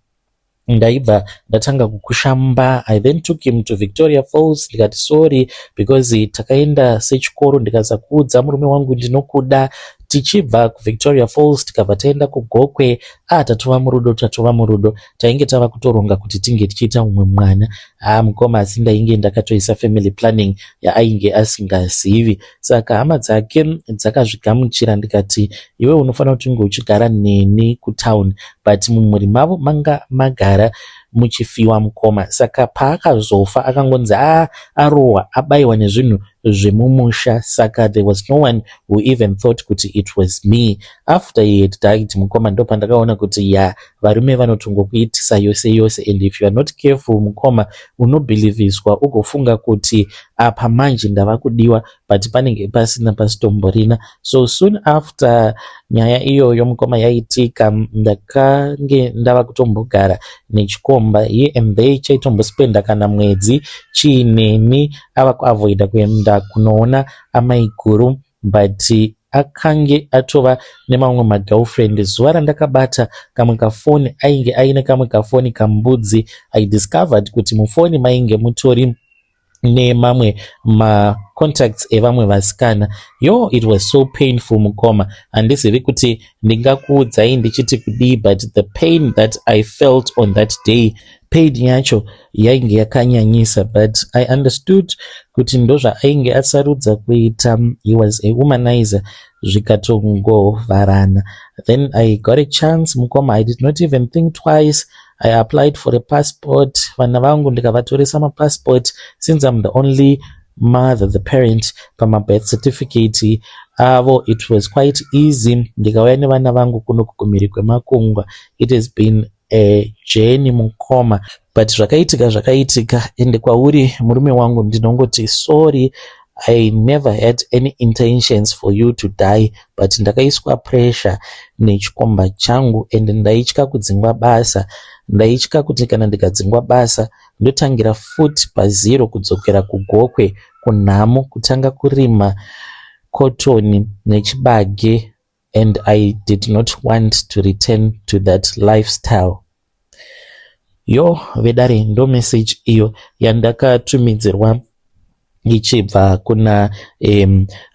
ndaibva ndatanga kukusha mumba. I then took him to Victoria Falls. Ndikati sorry because takaenda sechikoro, ndikasakuudza murume wangu ndinokuda. Tichibva kuVictoria Falls, tikabva taenda kuGokwe. Ah, tatova murudo, tatova murudo. Tainge tava kutoronga kuti tinge tichiita mumwe mwana. Ah, mukoma, asi ndainge ndakatoisa family planning yaainge asingazivi. Saka hama dzake dzakazvigamuchira. Ndikati iwe unofanira kuti unge uchigara neni kutown, but mumhuri mavo manga magara muchifiwa, mukoma. Saka paakazofa, akangonzi a arohwa, abayiwa nezvinhu zvemumusha. Saka there was no one who even thought kuti it was me. After he had died, mukoma, ndo pandakaona kuti ya, varume vanotongokuitisa yose yose, and if you are not careful, mukoma, unobhilivhiswa ugofunga kuti apa manje ndava kudiwa, but panenge pasina, pasitomborina. So soon after nyaya iyoyo, mukoma, yaitika, ndakange ndava kutombogara nechikomba here and there. Chaitombospenda kana mwedzi chiineni, ava kuavoida kuenda kunoona amaiguru, but akange atova nemamwe magirlfriend. Zuva randakabata kamwe kafoni, ainge aine kamwe kafoni kambudzi. I discovered kuti mufoni mainge mutori nemamwe macontacts evamwe vasikana. Yo, it was so painful, mukoma. Handizivi kuti ndingakuudzai ndichiti kudii, but the pain that I felt on that day, pain yacho yainge yakanyanyisa, but I understood kuti ndozvaainge asarudza kuita. He was a womanizer, zvikatongovharana. Then I got a chance, mukoma. I did not even think twice. I applied for a passport. Vana vangu ndikavatoresa mapassport, since I'm the only mother, the parent pamabirth certificate avo. It was quite easy. Ndikauya nevana vangu kuno kumhiri kwemakungwa. It has been a journey, mukoma, but zvakaitika zvakaitika. Ende kwauri murume wangu ndinongoti sorry. I never had any intentions for you to die, but ndakaiswa pressure nechikomba changu, and ndaitya kudzingwa basa. Ndaitya kuti kana ndikadzingwa basa, ndotangira futi pazero, kudzokera kuGokwe kunhamo, kutanga kurima kotoni nechibage, and I did not want to return to that lifestyle. Yo, vedare, ndo message iyo yandakatumidzirwa ichibva kuna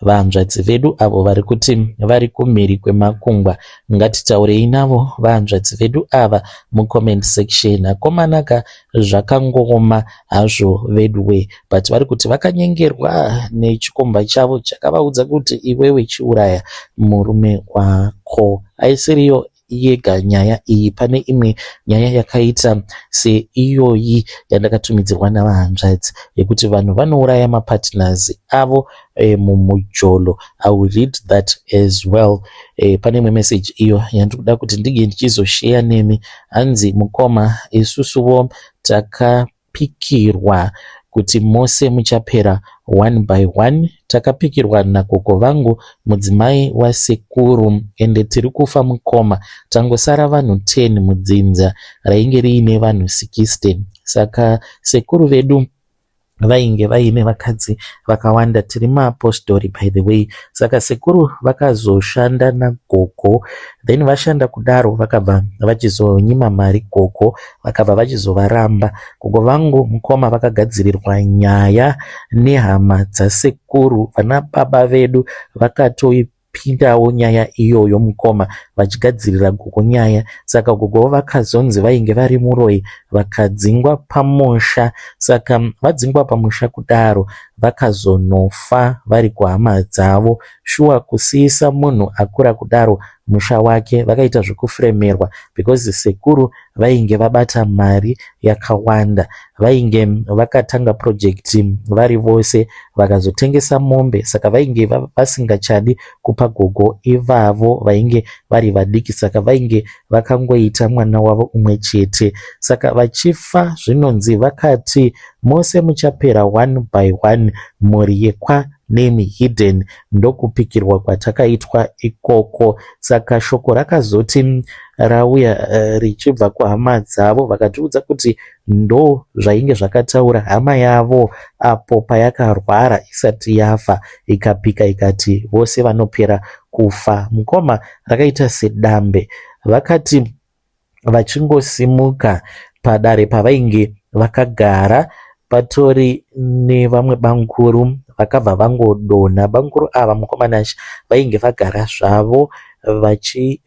vahanzvadzi vedu avo vari kuti vari kumhiri kwemakungwa. Ngatitaurei navo vahanzvadzi vedu ava mucomment section. Akomanaka, zvakangooma hazvo veduwe, but vari kuti vakanyengerwa nechikomba chavo chakavaudza kuti iwewe chiuraya murume wako. Aisiriyo yega nyaya iyi, pane imwe nyaya yakaita seiyoyi yandakatumidzirwa navahanzvadzi, yekuti vanhu vanouraya mapartners avo mumujolo. I will read that as well. Pane imwe message iyo yandiri kuda kuti ndinge ndichizosheya nemi. Hanzi, mukoma, isusuwo takapikirwa kuti mose muchapera one by one. Takapikirwa nagogo vangu, mudzimai wasekuru, ende tiri kufa, mukoma. Tangosara vanhu 10 mudzinza rainge riine vanhu 60. Saka sekuru vedu vainge vaine vakadzi vakawanda. Tiri maapostori, by the way. Saka sekuru vakazoshanda nagogo, then vashanda kudaro, vakabva vachizonyima mari gogo, vakabva vachizovaramba. Gogo vangu, mukoma, vakagadzirirwa nyaya nehama dzasekuru. Vana baba vedu vakatoipindawo nyaya iyoyo, mukoma, vachigadzirira gogo nyaya. Saka gogo vakazonzi vainge vari muroyi, vakadzingwa pamusha. Saka vadzingwa pamusha kudaro, vakazonofa vari kuhama dzavo. Shuwa, kusiyisa munhu akura kudaro musha wake? Vakaita zvekufremerwa because sekuru vainge vabata mari yakawanda. Vainge vakatanga project vari vose, vakazotengesa mombe. Saka vainge vasingachadi kupa gogo ivavo vainge vari vadiki, saka vainge vakangoita mwana wavo umwe chete. Saka Vachifa zvinonzi vakati mose muchapera one by one mhuri yekwa Name Hidden ndokupikirwa kwatakaitwa ikoko. Saka shoko rakazoti rauya richibva kuhama dzavo vakatiudza kuti ndo zvainge zvakataura hama yavo apo payakarwara isati yafa ikapika ikati vose vanopera kufa. Mukoma rakaita sedambe vakati vachingosimuka padare pavainge vakagara patori nevamwe bamukuru vakabva vangodonha. Bamukuru ava mukoma Nashe vainge vagara zvavo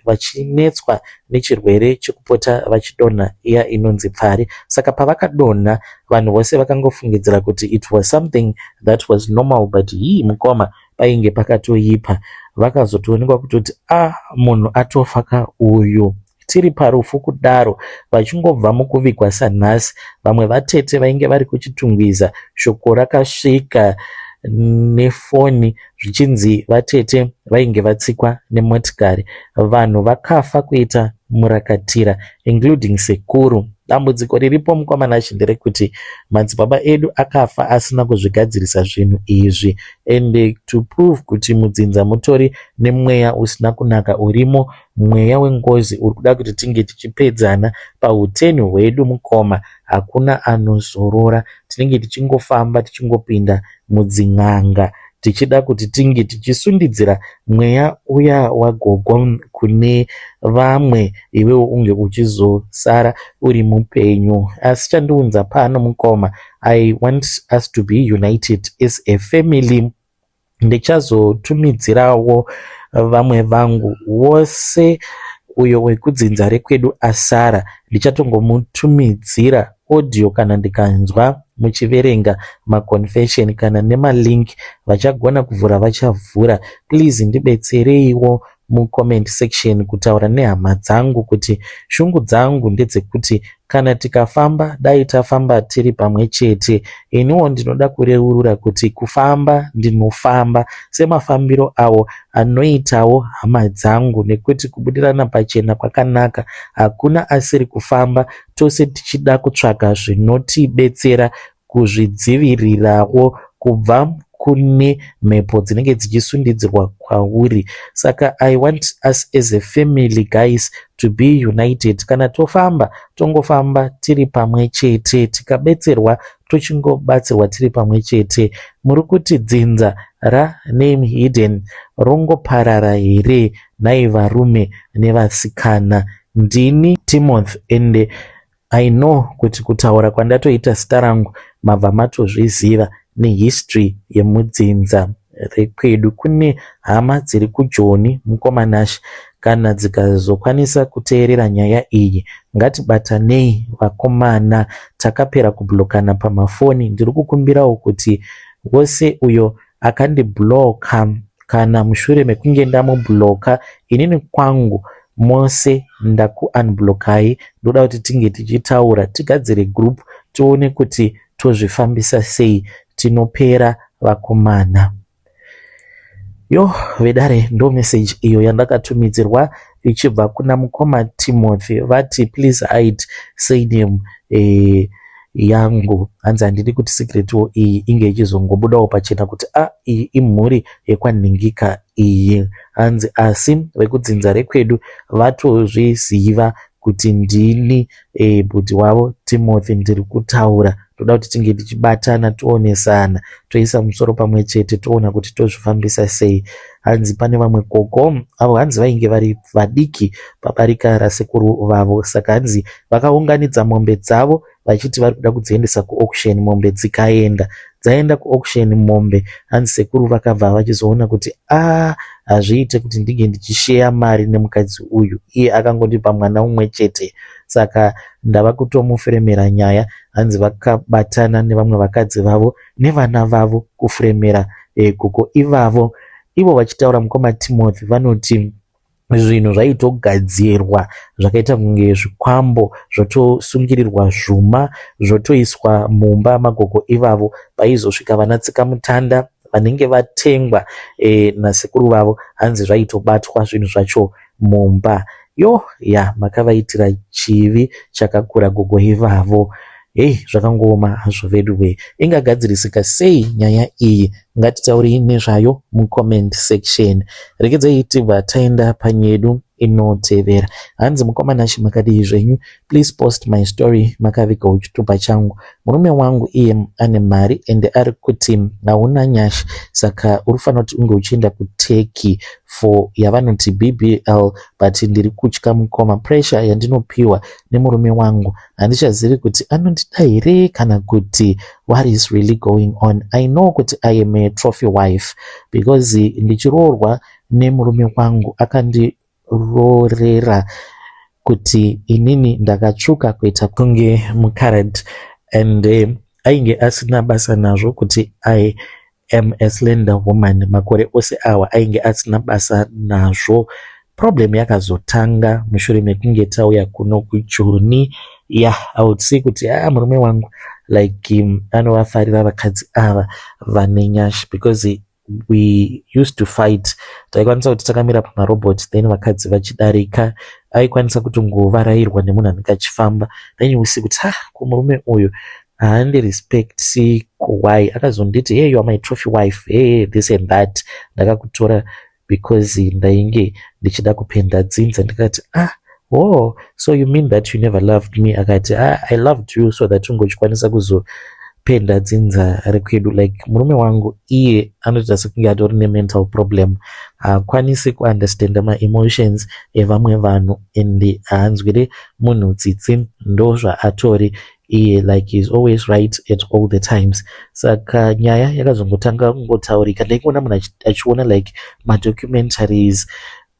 vachinetswa nechirwere chekupota vachidonha iya inonzi pfari. Saka pavakadonha vanhu vose vakangofungidzira kuti it was something that was normal, but hii mukoma painge pakatoipa. Vakazotoonekwa kutoti a munhu atofa ka uyu. Tiri parufu kudaro vachingobva mukuvigwa sanhasi vamwe vatete vainge vari kuChitungwiza shoko rakasvika nefoni zvichinzi vatete vainge vatsikwa nemotikari. Vanhu vakafa kuita murakatira including sekuru. Dambudziko riripo mukoma Nashe nderekuti madzibaba edu akafa asina kuzvigadzirisa zvinhu izvi and to prove kuti mudzinza mutori nemweya usina kunaka urimo mweya wengozi uri kuda kuti tinge tichipedzana pauteni hwedu mukoma hakuna anozorora tinenge tichingofamba tichingopinda mudzin'anga tichida kuti tinge tichisundidzira mweya uya wagogo kune vamwe iwewo unge uchizosara uri mupenyu. Asi chandiunza pano mukoma, I want us to be united as a family. Ndichazotumidzirawo vamwe vangu wose uyo wekudzinza rekwedu asara ndichatongomutumidzira audio kana ndikanzwa muchiverenga maconfession kana nemalink vachagona kuvhura vachavhura. Please ndibetsereiwo mucomment section kutaura nehama dzangu kuti shungu dzangu ndedzekuti kana tikafamba dai tafamba tiri pamwe chete. Iniwo ndinoda kureurura kuti kufamba ndinofamba semafambiro awo anoitawo hama dzangu nekuti kubudirana pachena kwakanaka. Hakuna asiri kufamba tose tichida kutsvaga zvinotibetsera kuzvidzivirirawo kubva kune mhepo dzinenge dzichisundidzirwa kwauri. Saka I want us as a family guys to be united. Kana tofamba tongofamba tiri pamwe chete, tikabetserwa tochingobatsirwa tiri pamwe chete. Muri kuti dzinza raname hidden rongoparara here nhai varume nevasikana? Ndini Timothy ende I know kuti kutaura kwandatoita zita rangu mabva matozviziva nehistory yemudzinza rekwedu. Kune hama dziri kuJoni mukoma Nashe kana dzikazokwanisa kuteerera nyaya iyi ngatibatanei vakomana takapera kublokana pamafoni. Ndiri kukumbirawo kuti wose uyo akandibloka kana mushure mekunge ndamubloka inini kwangu mose ndakuunblokai ndoda kuti tinge tichitaura tigadzire group tione kuti tozvifambisa sei tinopera vakomana. Yo vedare ndo message iyo yandakatumidzirwa ichibva kuna mukoma Timothy vati please hide surname yangu hanzi handidi kuti secret iyi inge ichizongobudawo pachena kuti a iyi imhuri yekwanhingika iyi. Hanzi asi vekudzinza rekwedu vatozviziva kuti ndini bhudhi wavo Timothy ndiri kutaura. Toda kuti tinge tichibatana tionesana toisa musoro pamwe chete toona kuti tozvifambisa sei. Hanzi pane vamwe gogo avo hanzi vainge vari vadiki pabarika rasekuru vavo saka hanzi vakaunganidza mombe dzavo vachiti vari kuda kudziendesa kuauction mombe dzikaenda dzaenda kuauction mombe hanzi sekuru vakabva vachizoona kuti a hazviite kuti ndinge ndichisheya mari nemukadzi uyu iye akangondipa mwana umwe chete saka ndava kutomufuremera nyaya. Hanzi vakabatana nevamwe vakadzi vavo nevana vavo kufuremera gogo ivavo. Ivo vachitaura mukoma Timothy vanoti zvinhu zvaitogadzirwa zvakaita kunge zvikwambo zvotosungirirwa zvuma zvotoiswa mumba magogo ivavo paizosvika vana tsikamutanda vanenge vatengwa nasekuru vavo hanzi zvaitobatwa zvinhu zvacho mumba. Yo ya, makavaitira chivi chakakura gogo ivavo. Hei, zvakangooma hazvo veduwe. Ingagadzirisika sei nyaya iyi? Ngatitaurei nezvayo mucomment section. Regedzai tibva taenda panyedu inotevera. Hanzi, "Mukoma Nashe, makadii zvenyu? Please post my story, makavigawo chitupa changu. Murume wangu iye ane mari ende ari kuti hauna nyasha, saka uri kufanira kuti unge uchienda kuTurkey for yavanoti BBL, but ndiri kutya mukoma. Pressure yandinopiwa nemurume wangu, handichazivi kuti anondida here kana kuti what is really going on. I know kuti I am a trophy wife because ndichiroorwa nemurume wangu akandirorera kuti inini ndakatsvuka kuita kunge mukarad and ainge asina basa nazvo kuti I am a slender woman. Makore ose awa ainge asina basa nazvo. Problem yakazotanga mushure mekunge tauya kuno kuJoni. Yeah, I would say kuti a ah, murume wangu like anovafarira vakadzi ava vane nyasha because we used to fight. Taikwanisa kuti takamira pamarobot, then vakadzi vachidarika, aikwanisa kutongovarairwa nemunhu anenge achifamba. Then you see kuti, ah, kumurume uyu haandirespect why? Akazonditi, 'Hey, you are my trophy wife, hey, this and that. Ndakakutora because ndainge ndichida kupenda dzinza.' Ndikati, 'Ah, oh, so you mean that you never loved me?' Akati, 'Ah, I loved you so that ungochikwanisa kuzopenda dzinza rekwedu.' Like, murume wangu iye anoita sekunge atori nemental problem. Haakwanisi kuunderstanda maemotions evamwe vanhu and haanzwiri munhu tsitsi. Ndo zvaatori iye, like, is always right at all the times. Saka nyaya yakazongotanga kungotaurika, ndaingoona munhu achiona like madocumentaries.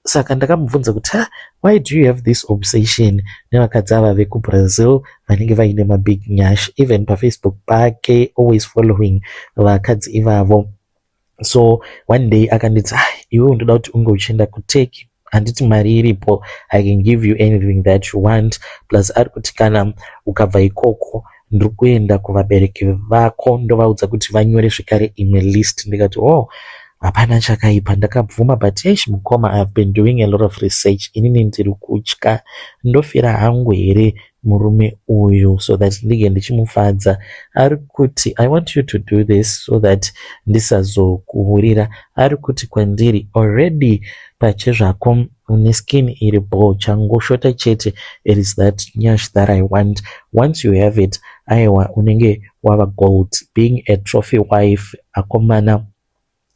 Saka ndakamubvunza kuti, 'Ha, why do you have this obsession nevakadzi ava vekuBrazil vanenge vaine mabig nyash?' Even paFacebook pake, always following vakadzi ivavo. So one day akanditi, 'Ah, iwe ndoda kuti unge uchienda kuTurkey. Handiti mari iripo? I can give you anything that you want. Plus ari kuti kana ukabva ikoko, ndiri kuenda kuvabereki vako, ndovaudza kuti vanyore zvekare imwe list.' Ndikati, 'Oh, hapana chakaipa.' Ndakabvuma, but eish, mukoma, I have been doing a lot of research. Inini ndiri kutya. Ndofira hangu here murume uyu so that ndinge ndichimufadza? Ari kuti, 'I want you to do this so that ndisazokuhurira.' Ari kuti kwandiri, 'Already pachezvako une skin iri bho, changoshota chete it is that nyash that I want. Once you have it, aiwa, unenge wava gold. Being a trophy wife, akomana,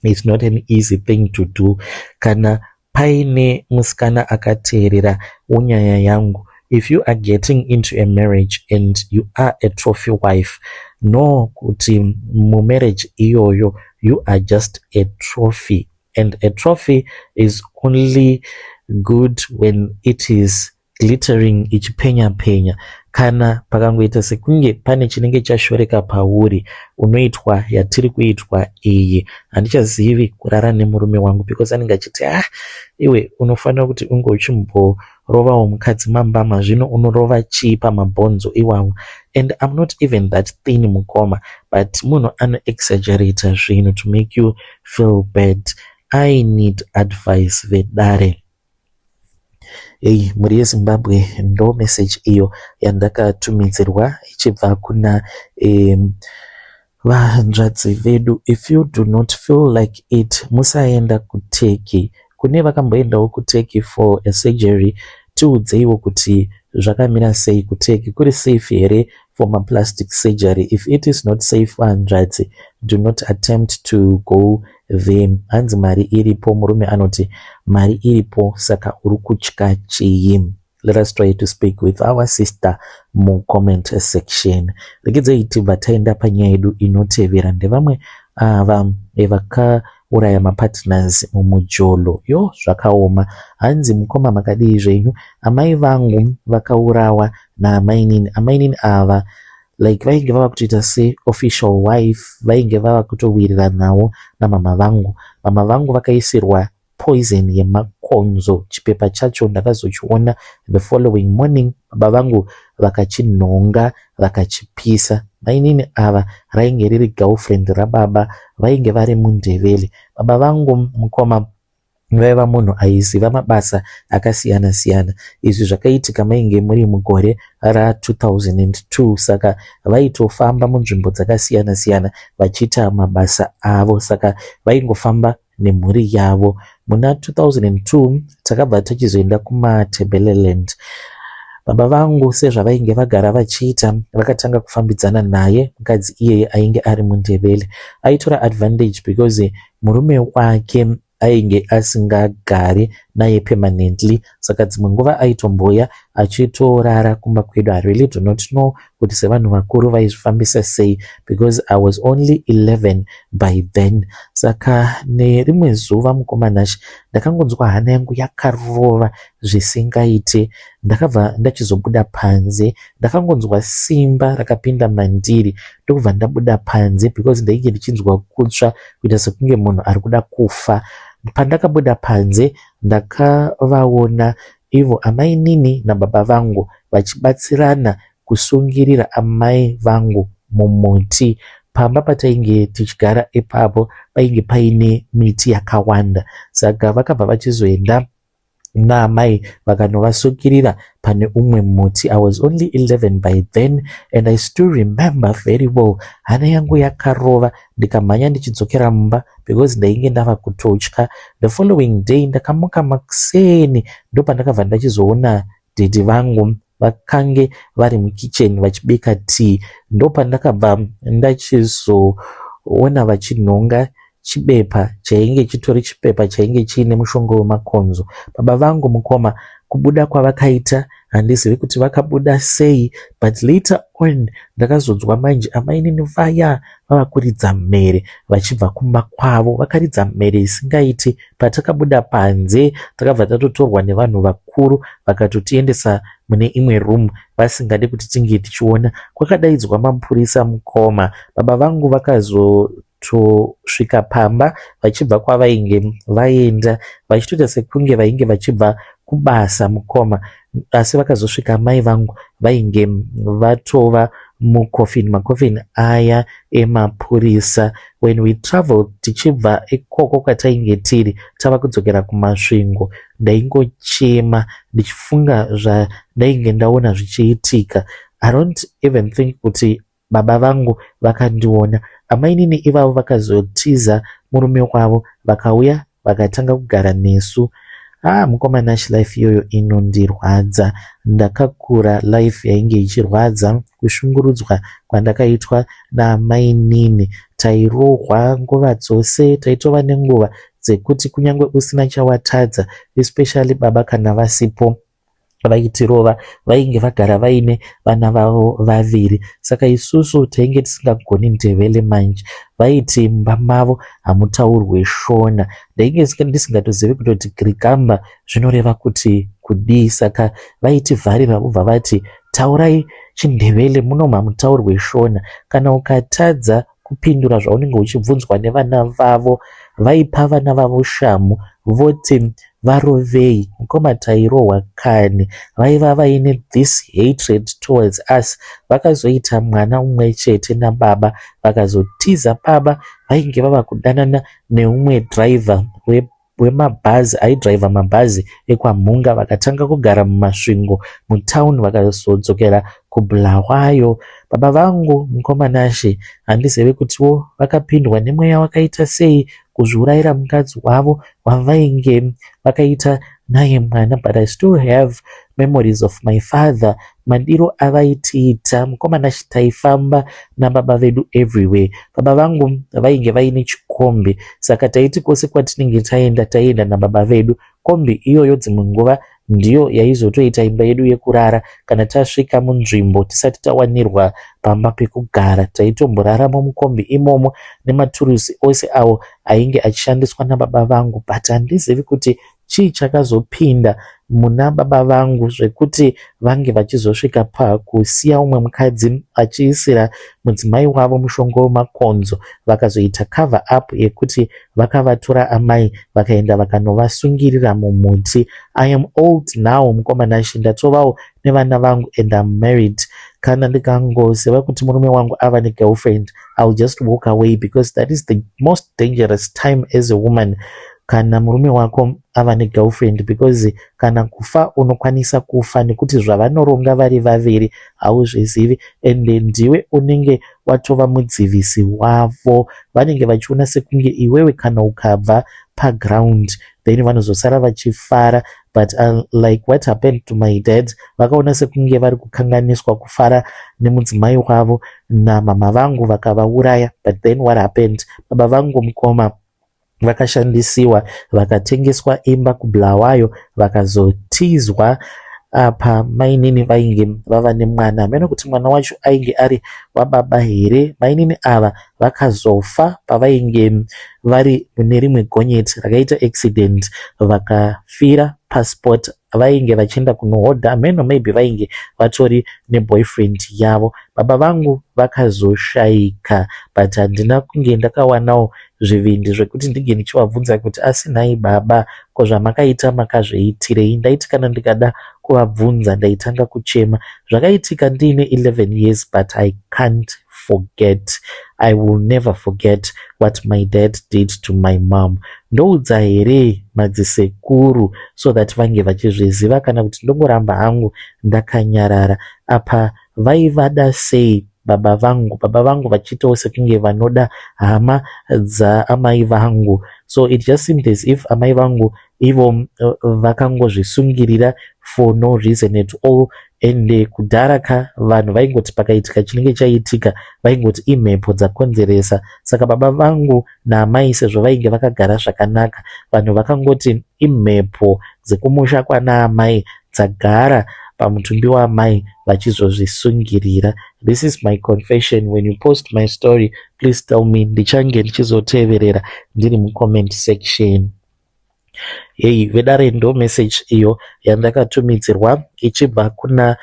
it's not an easy thing to do.' Kana paine musikana akateerera unyaya yangu, if you are getting into a marriage and you are a trophy wife, know kuti mumarriage iyoyo you are just a trophy, and a trophy is only good when it is glittering, ichipenya penya. Kana pakangoita sekunge pane chinenge chashoreka pauri, unoitwa yatiri kuitwa iyi. Handichazivi kurara nemurume wangu because anenge achiti, 'Ah, iwe unofanira kuti unge uchimborovawo mukadzi mambama. Zvino unorova chii pamabhonzo iwawo?' And I'm not even that thin, mukoma, but munhu anoexaggerata zvinhu to make you feel bad. I need advice, vedare." Ei, mhuri yeZimbabwe, ndo meseji iyo yandakatumidzirwa ichibva kuna vanzvadzi vedu. If you do not feel like it, musaenda kuTurkey. Kune vakamboendawo kuTurkey for a surgery, tiudzeiwo kuti zvakamira sei kuTurkey. Kuri safe here for maplastic surgery? If it is not safe, vanzvadzi, do not attempt to go there. Hanzi mari iripo, murume anoti mari iripo, saka uri kutya chii? Let us try to speak with our sister mucomment section. Regedzei tibva taenda panyaya yedu inotevera. Ndevamwe ava vakauraya mapartners mumujolo. Yo, zvakaoma. Hanzi, "Mukoma, makadii zvenyu? Amai vangu vakaurawa naamainini. Amainini ava like vainge vava kutoita seofficial wife, vainge vava kutowiriranawo namama vangu. Mama vangu vakaisirwa poison yemakonzo. Chipepa chacho ndakazochiona the following morning. Baba vangu vakachinhonga vakachipisa. Mainini ava rainge riri girlfriend rababa, vainge vari muNdevele. Baba vangu, mukoma, Vaiva munhu aiziva mabasa akasiyana siyana. Izvi zvakaitika mainge muri mugore ra2002, saka vaitofamba munzvimbo dzakasiyana siyana vachiita mabasa avo, saka vaingofamba nemhuri yavo. Muna 2002 takabva tachizoenda kuMatabeleland. Baba vangu, sezvavainge vagara vachiita, vakatanga kufambidzana naye mukadzi iyeye ainge ari muNdebele. Aitora advantage because murume wake ainge asingagari naye permanently, saka dzimwe nguva aitomboya achitorara kumba kwedu. I really do not know kuti sevanhu vakuru vaizvifambisa sei, because I was only 11 by then. Saka nerimwe zuva, mukoma Nashe, ndakangonzwa hana yangu yakarova zvisingaite. Ndakabva ndachizobuda panze. Ndakangonzwa simba rakapinda mandiri, ndokubva ndabuda panze because ndainge ndichinzwa kutsva, kuita sekunge munhu ari kuda kufa. Pandakabuda panze, ndakavaona ivo amainini nababa vangu vachibatsirana kusungirira amai vangu mumuti. Pamba patainge tichigara ipapo painge paine miti yakawanda, saka vakabva vachizoenda naamai vakanovasungirira pane umwe muti. I was only 11 by then and I still remember very well. Hana yangu yakarova, ndikamhanya ndichidzokera mumba because ndainge ndava kutotya. The following day ndakamuka makuseni, ndopandakabva ndachizoona daddy vangu vakange vari mukicheni vachibika tii. Ndopandakabva ndachizoona vachinhonga chibepa chainge chitori chipepa chainge chiine mushonga wemakonzo. Baba vangu, mukoma, kubuda kwavakaita, handizivi kuti vakabuda sei, but later on ndakazonzwa manje amainini vaya vava kuridza mhere vachibva kumba kwavo. Vakaridza mhere isingaiti. Patakabuda panze, takabva tatotorwa nevanhu vakuru, vakatotiendesa mune imwe room vasingadi kuti tinge tichiona. Kwakadaidzwa mapurisa, mukoma. Baba vangu vakazotosvika pamba vachibva kwavainge vaenda, vachitoita sekunge vainge vachibva kubasa, mukoma, asi vakazosvika mai vangu vainge vatova mukofini, makofini aya emapurisa. When we travel tichibva ikoko kwatainge tiri, tava kudzokera kuMasvingo, ndaingochema ndichifunga zvandainge ndaona zvichiitika. I don't even think kuti baba vangu vakandiona. Amainini ivavo vakazotiza murume wavo, vakauya vakatanga kugara nesu. Ah, mukoma Nash, life iyoyo inondirwadza. Ndakakura life yainge ichirwadza, kushungurudzwa kwandakaitwa naamainini. Tairohwa nguva dzose. Taitova nenguva dzekuti kunyange usina chawatadza, especially baba kana vasipo, vaitirova. Vainge vagara vaine vana vavo vaviri, saka isusu tainge tisingagoni Ndebele. Manje vaiti mumba mavo hamutaurwe Shona. Ndainge ndisingatozivi kutoti girigamba zvinoreva kuti kudii, saka vaitivharira vobva vati, "Taurai chiNdebele, munomu hamutaurwe Shona." Kana ukatadza kupindura zvaunenge uchibvunzwa nevana vavo, vaipa vana vavo shamu voti varovei. Mukoma, tairohwa kani. Vaiva vaine this hatred towards us. Vakazoita mwana umwe chete nababa, vakazotiza baba. Vainge vava kudanana neumwe driver wemabhazi, aidhiraivha mabhazi ekwaMhunga. Vakatanga kugara muMasvingo mutauni, vakazodzokera kuBulawayo. Baba vangu, mukoma Nashe, handizivi kutiwo vakapindwa nemweya wakaita sei kuzviurayira mukadzi wavo wavainge vakaita naye mwana, but I still have memories of my father, madiro avaitiita. Mukoma Nashe, taifamba nababa vedu everywhere. Baba vangu vainge vaine chikombi, saka taiti kwose kwatinenge taenda, taienda nababa vedu. Kombi iyoyo dzimwe nguva ndiyo yaizotoita imba yedu yekurara. Kana tasvika munzvimbo tisati tawanirwa pamba pekugara, taitomboraramo mukombi imomo nematurusi ose awo ainge achishandiswa nababa vangu. But handizivi kuti chii chakazopinda muna baba vangu zvekuti vange vachizosvika pakusiya umwe mukadzi achiisira mudzimai wavo mushonga wemakonzo. Vakazoita cover up yekuti vakavatora amai, vakaenda vakanovasungirira mumuti. I am old now, mukoma Nashe. Ndatovawo nevana vangu and am married. Kana ndikangoziva kuti murume wangu ava negirlfriend, I will just walk away because that is the most dangerous time as a woman. Kana murume wako ava negirlfriend, because kana kufa unokwanisa kufa, nekuti zvavanoronga vari vaviri hauzvizivi, ende ndiwe unenge watova mudzivisi wavo. Vanenge vachiona sekunge iwewe kana ukabva paground, then vanozosara vachifara. But like what happened to my dad, vakaona sekunge vari kukanganiswa kufara nemudzimai wavo namama vangu, vakavauraya. But then what happened, baba vangu, mukoma, vakashandisiwa, vakatengeswa imba kuBulawayo, vakazotizwa. Apa mainini vainge vava nemwana. Hameno kuti mwana wacho ainge ari wababa here. Mainini ava vakazofa pavainge vari mune rimwe gonyeti rakaita accident, vakafira paspot. Vainge vachienda kunohodha, hameno, maybe vainge vatori neboyfriend yavo. Baba vangu vakazoshayika, but handina kunge ndakawanawo zvivindi zvekuti ndinge ndichivabvunza kuti, "Asi nhai baba, ko zvamakaita makazviitirei?" Ndaiti kana ndikada kuvabvunza, ndaitanga kuchema. Zvakaitika ndiine 11 years, but I can't forget. I will never forget what my dad did to my mom. Ndoudza here madzisekuru so that vange vachizviziva, kana kuti ndongoramba hangu ndakanyarara? Apa vaivada sei baba vangu, baba vangu vachiitawo sekunge vanoda hama dzaamai vangu. So it just seemed as if amai vangu ivo vakangozvisungirira for no reason at all. Ende kudhara ka, vanhu vaingoti pakaitika chinenge chaitika, vaingoti imhepo dzakonzeresa. Saka baba vangu naamai, sezvo vainge vakagara zvakanaka, vanhu vakangoti imhepo dzekumusha kwana amai dzagara pamutumbi waamai vachizozvisungirira. This is my confession. When you post my story, please tell me. Ndichange ndichizoteverera ndiri mucomment section. Hei vedare, ndo message iyo yandakatumidzirwa ichibva kuna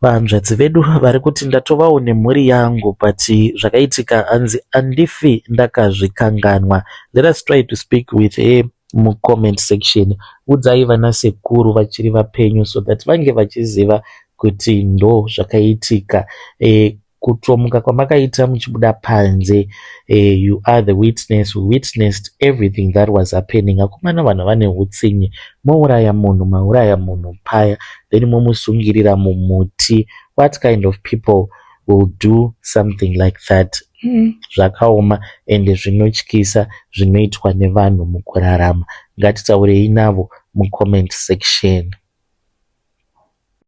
vahanzvadzi vedu vari kuti, "Ndatovawo nemhuri yangu, but zvakaitika, hanzi, andifi ndakazvikanganwa." Let us try to speak with her mucomment section. Udzai vana sekuru vachiri vapenyu so that vange vachiziva kuti ndo zvakaitika. Kutomuka kwamakaita muchibuda panze, you are the witness who witnessed everything that was happening. Akomana, vanhu vane utsinye. Mouraya munhu, mauraya munhu paya, then momusungirira mumuti. What kind of people will do something like that? Zvakaoma ende zvinotyisa zvinoitwa nevanhu mukurarama. Ngatitaurei navo mucomment section.